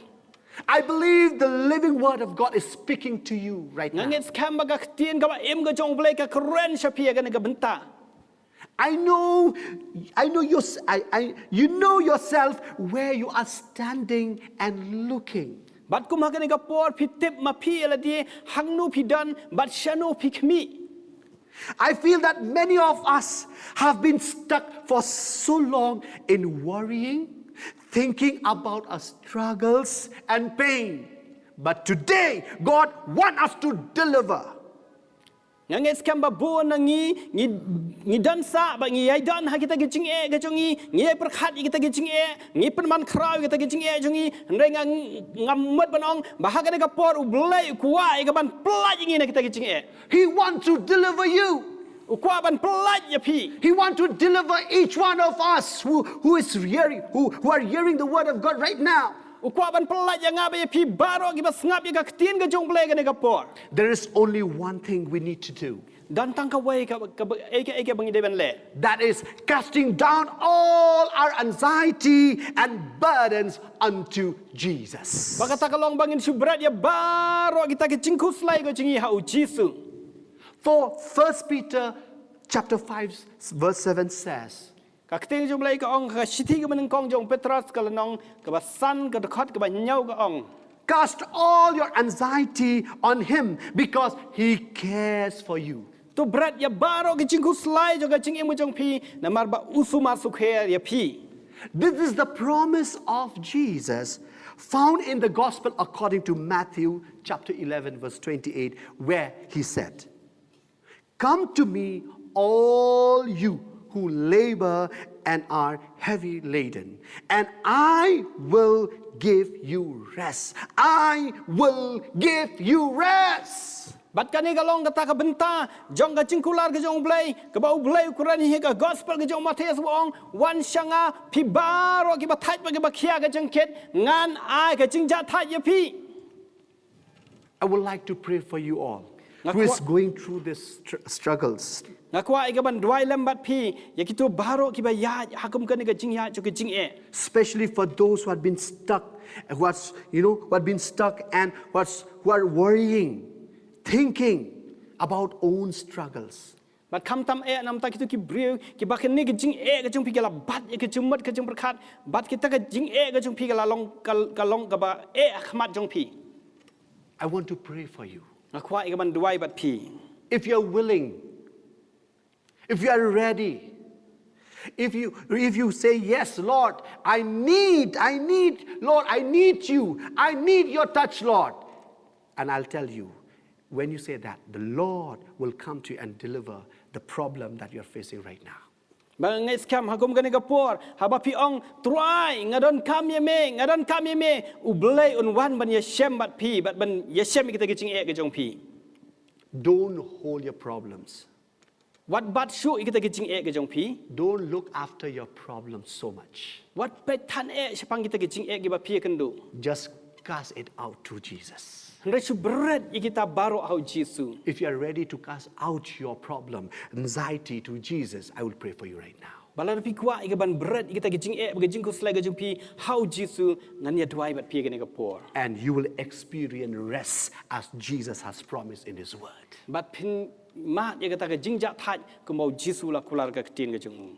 I believe the living word of God is speaking to you right Nga now. ngeit skhem ba ka ktien kaba im ka jong U Blei ka kren sha phi ïa kane ka bynta. I know, I know you're, I, I, you know yourself where you are standing and looking. Bad kum ha kane ka por phi tip ma phi ïa lade hangno phi don bad shano phi khmih. I feel that many of us have been stuck for so long in worrying, thinking about our struggles and pain. But today, God wants us to deliver. Nga ngeit skhem ba bun na ngi ngi ngi don sah ba ngi ïai don ha kita ki jingeh ka jong ngi ngi ïai pyrkhat ïa kita ki jingeh ngi pynman khraw ïa kita ki jingeh jong ngi hynrei nga nga mut ban ong ba ha kane ka por U Blei u kwah ïa ka ban pyllait ïa ngi na kita ki jingeh. He wants to deliver you. U kwah ban pyllait ïa phi. He wants to deliver each one of us who, who is hearing, who, who are hearing the word of God right now. U kwah ban pyllait ïa nga bad ïa phi baroh kiba sngap ïa ka ktien ka jong U Blei kane ka por. There is only one thing we need to do. Don tang kawei ka ka ka ka ba ngi dei ban leh. That is casting down all our anxiety and burdens unto Jesus. Ba kata ka long ba ngin shu bret ïa baroh kita ki jingkhuslai ka jong ngi ha U Jisu. For First Peter chapter five verse seven says, Ka ktien jong U Blei ka ong ka shithi kaba nyngkong jong u Petros ka lynnong kaba san ka dkhot kaba hynñiew ka ong. Cast all your anxiety on him because he cares for you. To bret ïa baroh ki jingkhuslai jong ka jingim ka jong phi namar ba u sumar sukher ïa phi. This is the promise of Jesus found in the gospel according to Matthew chapter eleven verse twenty-eight where he said, Come to me, all you who labor and are heavy laden, and I will give you rest. I will give you rest. Bad kane ka long kata ka bynta jong ka jingkular ka jong U Blei kaba U Blei u kren hi ka gospel ka jong Mathaios ba ong wan sha nga phi baroh kiba thait bad kiba khia ka jingkit ngan ai ka jingjahthait ïa phi. I would like to pray for you all who is going through these struggles. Nga kwah ïa ka ban duwai lem bad phi ïa kito baroh kiba ïaid ha kum kane ka jingïaid jong ka jingeh. Especially for those who had been stuck, who has, you know, who had been stuck and who has, who are worrying, thinking about own struggles. Bad khamtam eh namar kito ki briew kiba kane ka jingeh ka jong phi ka la bat ïa ka jingmut ka jingpyrkhat bad kita ka jingeh ka jong phi ka la long ka long kaba eh ha khmat jong phi. I want to pray for you. Nga kwah ïa ka ban duwai bad phi. If you are willing, if you are ready, if you if you say, "Yes, Lord, I need, I need, Lord, I need you. I need your touch, Lord." And I'll tell you, when you say that, the Lord will come to you and deliver the problem that you're facing right now. Ba nga ngeit skhem ha kum kane ka por haba phi ong Trai nga donkam ïa me nga donkam ïa me U Blei un wan ban ïashem bad phi bad ban ïashem ïa kita ki jingeh ki jong phi. Don't hold your problems. Wat bat shuh ïa kita ki jingeh ki jong phi. Don't look after your problems so much. Wat peit than eh shaphang kita ki jingeh kiba phi ïakynduh. Just cast it out to Jesus. Hynrei shu bret ïa kita baroh ha u Jisu. If you are ready to cast out your problem, anxiety to Jesus, I will pray for you right now. Ba lada phi kwah ïa ka ban bret ïa kita ki jingeh bad ka jingkhuslai ka jong phi ha U Jisu, ngan ïa duwai bad phi ïa kane ka por. And you will experience rest as Jesus has promised in His Word. Bad phin mad ïa kata ka jingjahthait kumba U Jisu u la kular ha ka ktien ka jong u.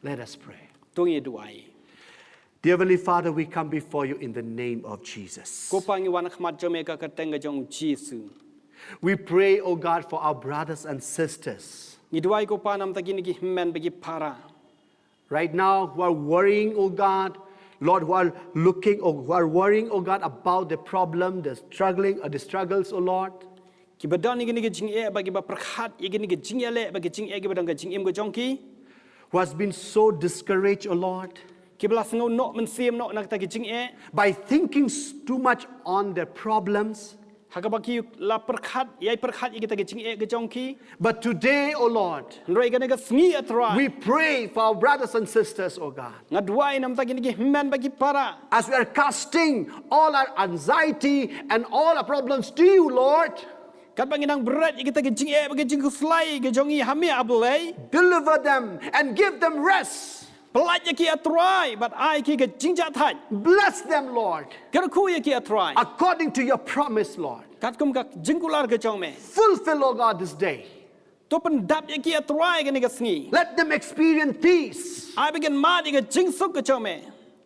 Let us pray. To ngin ïa duwai. Dear Heavenly Father, we come before you in the name of Jesus. Ko Pa, ngi wan ha khmat jong me ha ka kyrteng ka jong U Jisu. We pray, O God, for our brothers and sisters. Ngi duwai, ko Pa, namar kita ki hynmen bad ki para. Right now, who are worrying, O God, Lord, who are looking, or who are worrying, O God, about the problem, the struggling, or the struggles, O Lord. Kiba don ïa kine ki jingeh bad kiba pyrkhat ïa kine ki jingeh leh bad ki jingeh kiba don ha ka jingim ka jong ki. Who has been so discouraged, O Lord, Kiba la sngew noh mynsiem noh na kita ki jingeh. By thinking s- too much on their problems. Ha kaba ki la pyrkhat, ïai pyrkhat ïa kita ki jingeh ka jong ki. But today, O Lord, Hynrei kane ka sngi, A Trai, we pray for our brothers and sisters, O God. Nga duwai namar kita ki hynmen bad ki para. As we are casting all our anxiety and all our problems to you, Lord, Katba ngi dang bret ïa kita ki jingeh bad ki jingkhuslai ka jong ngi ha me, A Blei, deliver them and give them rest. pyllait ïa ki, A Trai, bad ai ki ka jingjahthait. Bless them, Lord, Kyrkhu ïa ki, A Trai, according to your promise, Lord. katkum ka jingkular ka jong me. Fulfill, O God, this day. To pyndap ïa ki, A Trai, kane ka sngi. Let them experience peace Ai ba kin mad ïa ka jingsuk ka jong me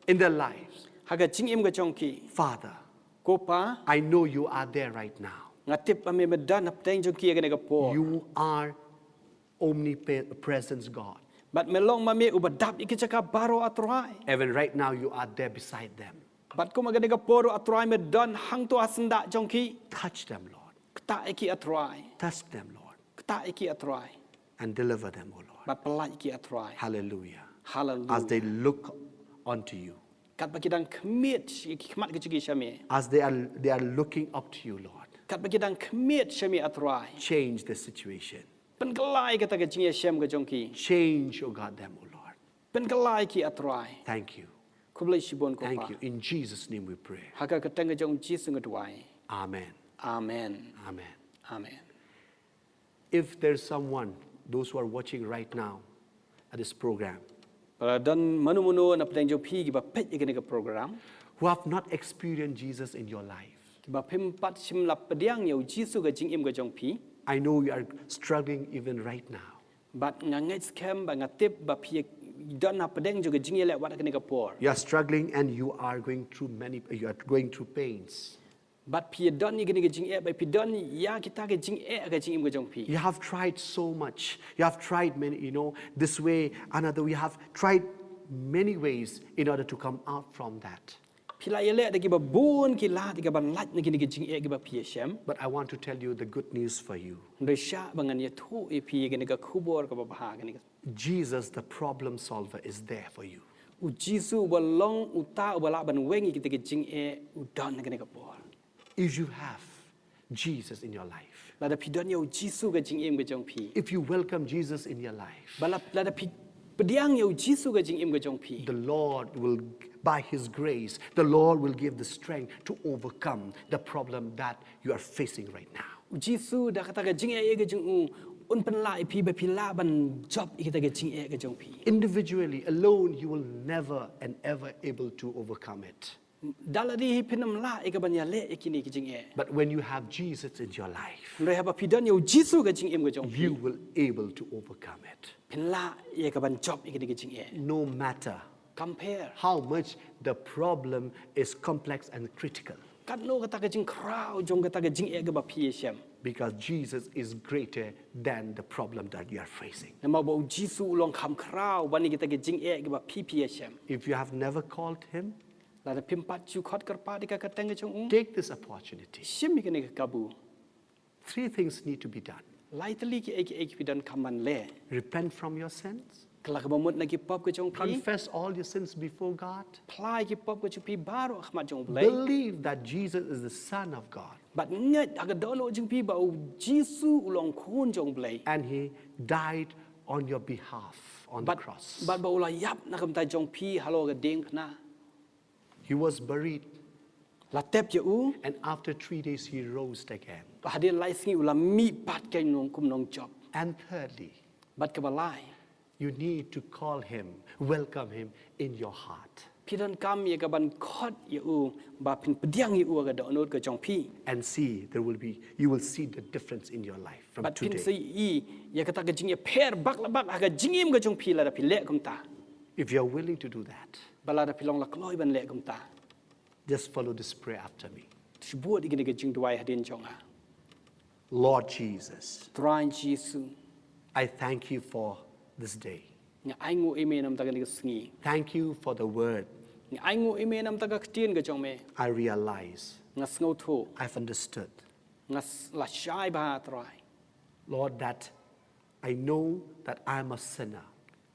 in their lives. ha ka jingim ka jong ki. Father, Ko Pa, I know you are there right now. Nga tip ba me, me don hapdeng jong ki ha kane ka por. You are omnipresent God. Bad me long ma me uba dap ïa ki jaka baroh, A Trai. Even right now, you are there beside them. Bad kum ha kane ka por, A Trai, me don hangto ha syndah jong ki. Touch them, Lord. Ktah ïa ki, A Trai. Touch them, Lord. Ktah ïa ki, A Trai. And deliver them, O Lord. Bad pyllait ïa ki, A Trai. Hallelujah. Hallelujah. As they look unto you. Katba ki dang khmih ïa ki khmat ka jong ki sha me. As they are, they are looking up to you, Lord. Katba ki dang khmih sha me, A Trai. Change the situation. Pynkylla ïa kata ka jingïashem ka jong ki. Change, O God, them, O Lord. Pynkylla ïa ki, A Trai. Thank you. Khublei shibun, ko Pa. Thank you. In Jesus' name we pray. Ha ka kyrteng ka jong U Jisu nga duwai. Amen. Amen. Amen. Amen. If there's someone, those who are watching right now at this program, Bad lada don mano mano na pdeng jong phi kiba peit ïa kane ka program, who have not experienced Jesus in your life, kiba phim pat shym la pdiang ïa U Jisu ha ka jingim ka jong phi. I know you are struggling even right now. Bad nga ngeit skhem bad nga tip ba phi don hapdeng jong ka jingïaleh wat ha kane ka por. You are struggling and you are going through many, you are going through pains. Bad phi don ïa kane ka jingeh, bad phi don ïa kita ka jingeh ha ka jingim ka jong phi. You have tried so much. You have tried many, you know, this way, another. You have tried many ways in order to come out from that. Phi la ïaleh da kiba bun ki lad ïa ka ban lait na kine ki jingeh kiba phi ïashem. But I want to tell you the good news for you. Hynrei shah ba ngan ïathuh ïa phi ïa kane ka khubor kaba bha, kane ka. Jesus, the problem solver, is there for you. U Jisu uba long uta uba lah ban weng ïa kita ki jingeh u don ha kane ka por. If you have Jesus in your life, Lada phi don ïa U Jisu ha ka jingim ka jong phi. If you welcome Jesus in your life, Bad la-, lada phi pdiang ïa U Jisu ha ka jingim ka jong phi. The Lord will, by His grace, the Lord will give the strength to overcome the problem that you are facing right now. U Jisu da kata ka jingeh ka jong u un pynlah ïa phi ba phi lah ban jop ïa kita ka jingeh ka jong phi. Individually, alone, you will never and ever able to overcome it. Da lade hi phin ym lah ïa ka ban ïaleh ïa kine ki jingeh. But when you have Jesus in your life, Hynrei haba phi don ïa U Jisu ha ka jingim ka jong phi, you will able to overcome it. phin lah ïa ka ban jop ïa kine ki jingeh. No matter Compare. How much the problem is complex and critical. Katno kata ka jingkhraw jong kata ka jingeh kaba phi ïashem. Because Jesus is greater than the problem that you are facing. Namar ba U Jisu u long kham khraw ban ïa kita ka jingeh kaba phi phi ïashem. If you have never called Him, Lada phim pat ju khot kyrpad ïa ka kyrteng ka jong u, take this opportunity. Shim ïa kane ka kabu. Three things need to be done. Lai tylli kiei kiei ki phi donkam ban leh. Repent from your sins. Kylla kaba mut na ki pop ka jong phi. Confess all your sins before God. Phla ïa ki pop ka jong phi baroh ha khmat jong U Blei. Believe that Jesus is the Son of God. Bad ngeit ha ka dohnud jong phi ba U Jisu u long Khun jong U Blei. And He died on your behalf on the Bad, cross. bad ba u la ïap na ka bynta jong phi halor ka diengphna. He was buried. La tep ïa u. And after three days, He rose again. Bad hadien lai sngi u la mih pat kum u nong, kum u nongjop. And thirdly, Bad kaba lai. You need to call him, welcome him in your heart. Phi donkam ïa ka ban khot ïa u, ba phin pdiang ïa u ha ka dohnud ka jong phi. And see, there will be, you will see the difference in your life from today. Bad phin sa ïohi ïa kata ka jingïapher bak la bak ha ka jingim ka jong phi lada phi leh kumta. If you are willing to do that, bad lada phi long la kloi ban leh kumta, just follow this prayer after me. To shu bud ïa kane ka jingduwai hadien jong nga. Lord Jesus, Trai Jisu, I thank you for this day. Nga ainguh ïa me namar kane ka sngi. Thank you for the word. Nga ainguh ïa me namar ka ktien ka jong me. I realize, nga sngewthuh, I've understood, nga la shai bha, Trai. Lord, that I know that I am a sinner.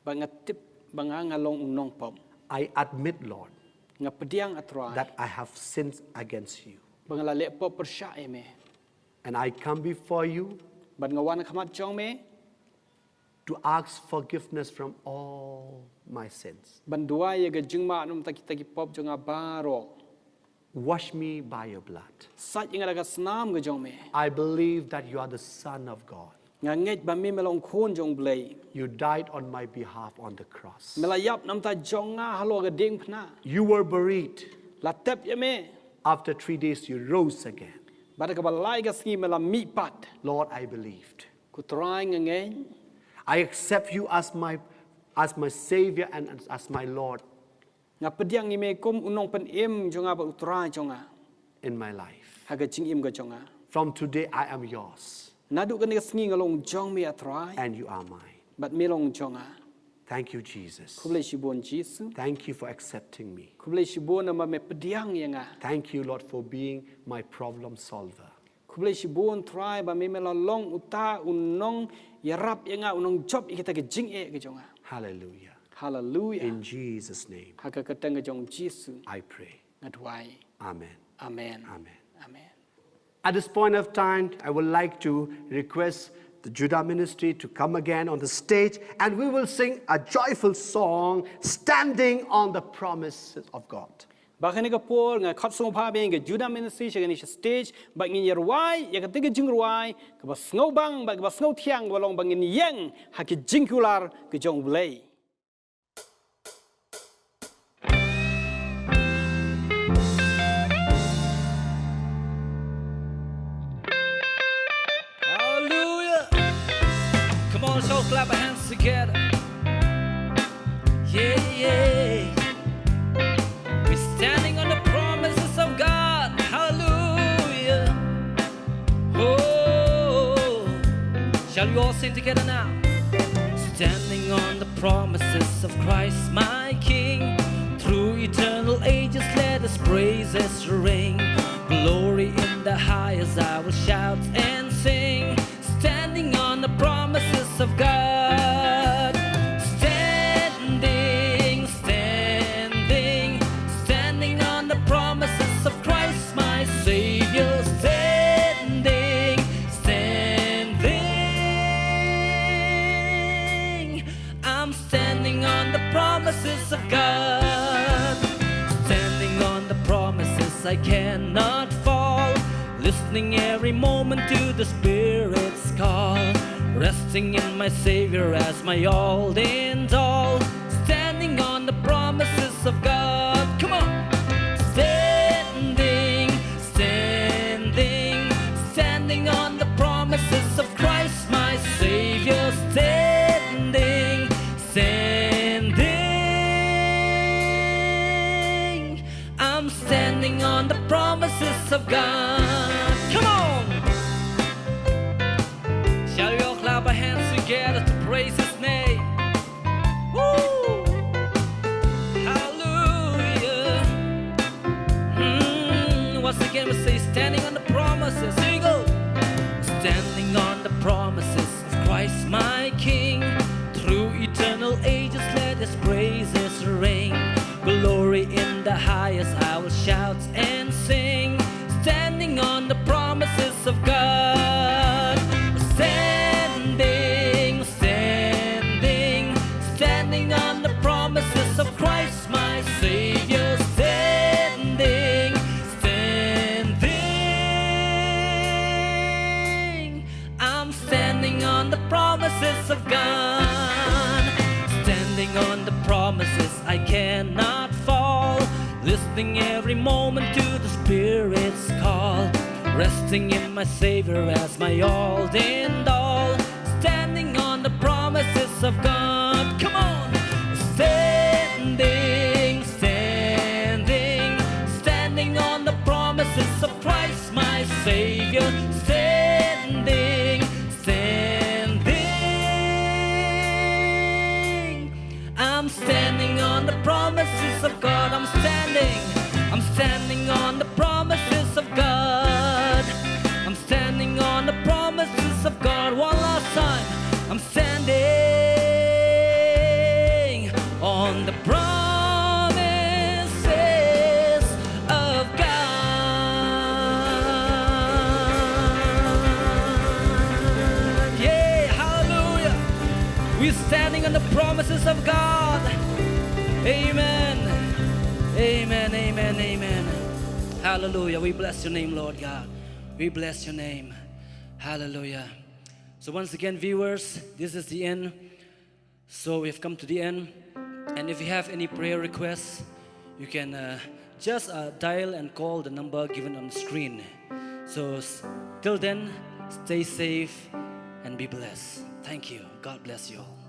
Ba nga tip ba nga nga long u nongpop. I admit, Lord, nga pdiang, Trai, that I have sinned against you. Ba nga la leh pop pyrshah ïa me. And I come before you, bad nga wan ha khmat jong me, to ask forgiveness from all my sins. Ban duwai ïa ka jingmap namar kita ki pop jong nga baroh. Wash me by your blood. Sait ïa nga da ka snam ka jong me. I believe that you are the Son of God. Nga ngeit ba me me long Khun jong U Blei. You died on my behalf on the cross. Me la ïap namar jong nga halor ka diengphna. You were buried. La tep ïa me. After three days you rose again. Bad ha kaba lai ka sngi me la mih pat. Lord, I believed. Ko Trai, nga ngeit. I accept you as my, as my Savior and as, as my Lord. Nga pdiang ïa me kum u nongpynim jong nga bad u Trai jong nga. In my life. Ha ka jingim ka jong nga. From today I am yours. Naduh kane ka sngi nga long jong me, ah Trai. And you are mine. Bad me long jong nga. Thank you, Jesus. Khublei shibun Jisu. Thank you for accepting me. Khublei shibun namar me pdiang ïa nga. Thank you, Lord, for being my problem solver. Khublei shibun Trai ba me me la long uta u nongïarap ïa nga, u nongjop ïa kita ki jingeh ki jong nga. Hallelujah. Hallelujah. In Jesus' name. Ha ka kyrteng ka jong Jisu. I pray. Nga duwai. Amen. Amen. Amen. Amen. At this point of time, I would like to request the Judah Ministry to come again on the stage, and we will sing a joyful song, Standing on the Promises of God. Ba kane ka por nga khot sngewbha biang ka Judah Ministry sha kane sha stage, ba ngin ïa rwai ïa kata ka jingrwai kaba sngewbang bad kaba sngewthiang, kaba long ba ngin ïeng ha ki jingkular ka jong U Blei. Hallelujah. Come on, let's all clap our hands together. Yeah, yeah. We're standing on the promises of God. Hallelujah. Oh, shall we all sing together now? Standing on the promises of Christ my King. Through eternal ages let his praises ring. Glory in the highest I will shout and sing. Standing on the promises of God. Standing, standing, standing on the promises of Christ my Savior. Standing, standing. I'm standing on the promises of God. Standing on the promises I cannot fall. Listening every moment to the Spirit's call. Resting in my Savior as my all in all. Standing on the promises of God. Come on. Standing, standing, standing on the promises of Christ my Savior. Standing, standing, I'm standing on the promises of God. Come on. Shall we all clap our hands together to praise his name? Woo! Hallelujah. Mm, once again we say, standing on the promises. Here we go. Standing on the promises of Christ my King. Through eternal ages let his praises ring. Glory in the highest I will shout and sing. Standing on the promises of God. Standing, standing, standing on the promises of Christ my Savior. Standing, standing, I'm standing on the promises of God. I cannot fall. Listening every moment to the Spirit's call. Resting in my Savior as my all and all. Standing on the promises of God. Come on. Standing, standing, standing on the promises of Christ, my Savior. Standing, standing. I'm standing on the promises of God. I'm standing. I'm standing on the promises of God. I'm standing on the promises of God. One last time. I'm standing on the promises of God. Yeah, hallelujah. We're standing on the promises of God. Amen. Amen, amen, amen. Hallelujah. We bless your name, Lord God. We bless your name. Hallelujah. So once again, viewers, this is the end. So we have come to the end. And if you have any prayer requests, you can uh, just uh, dial and call the number given on the screen. So s- till then, stay safe and be blessed. Thank you. God bless you all.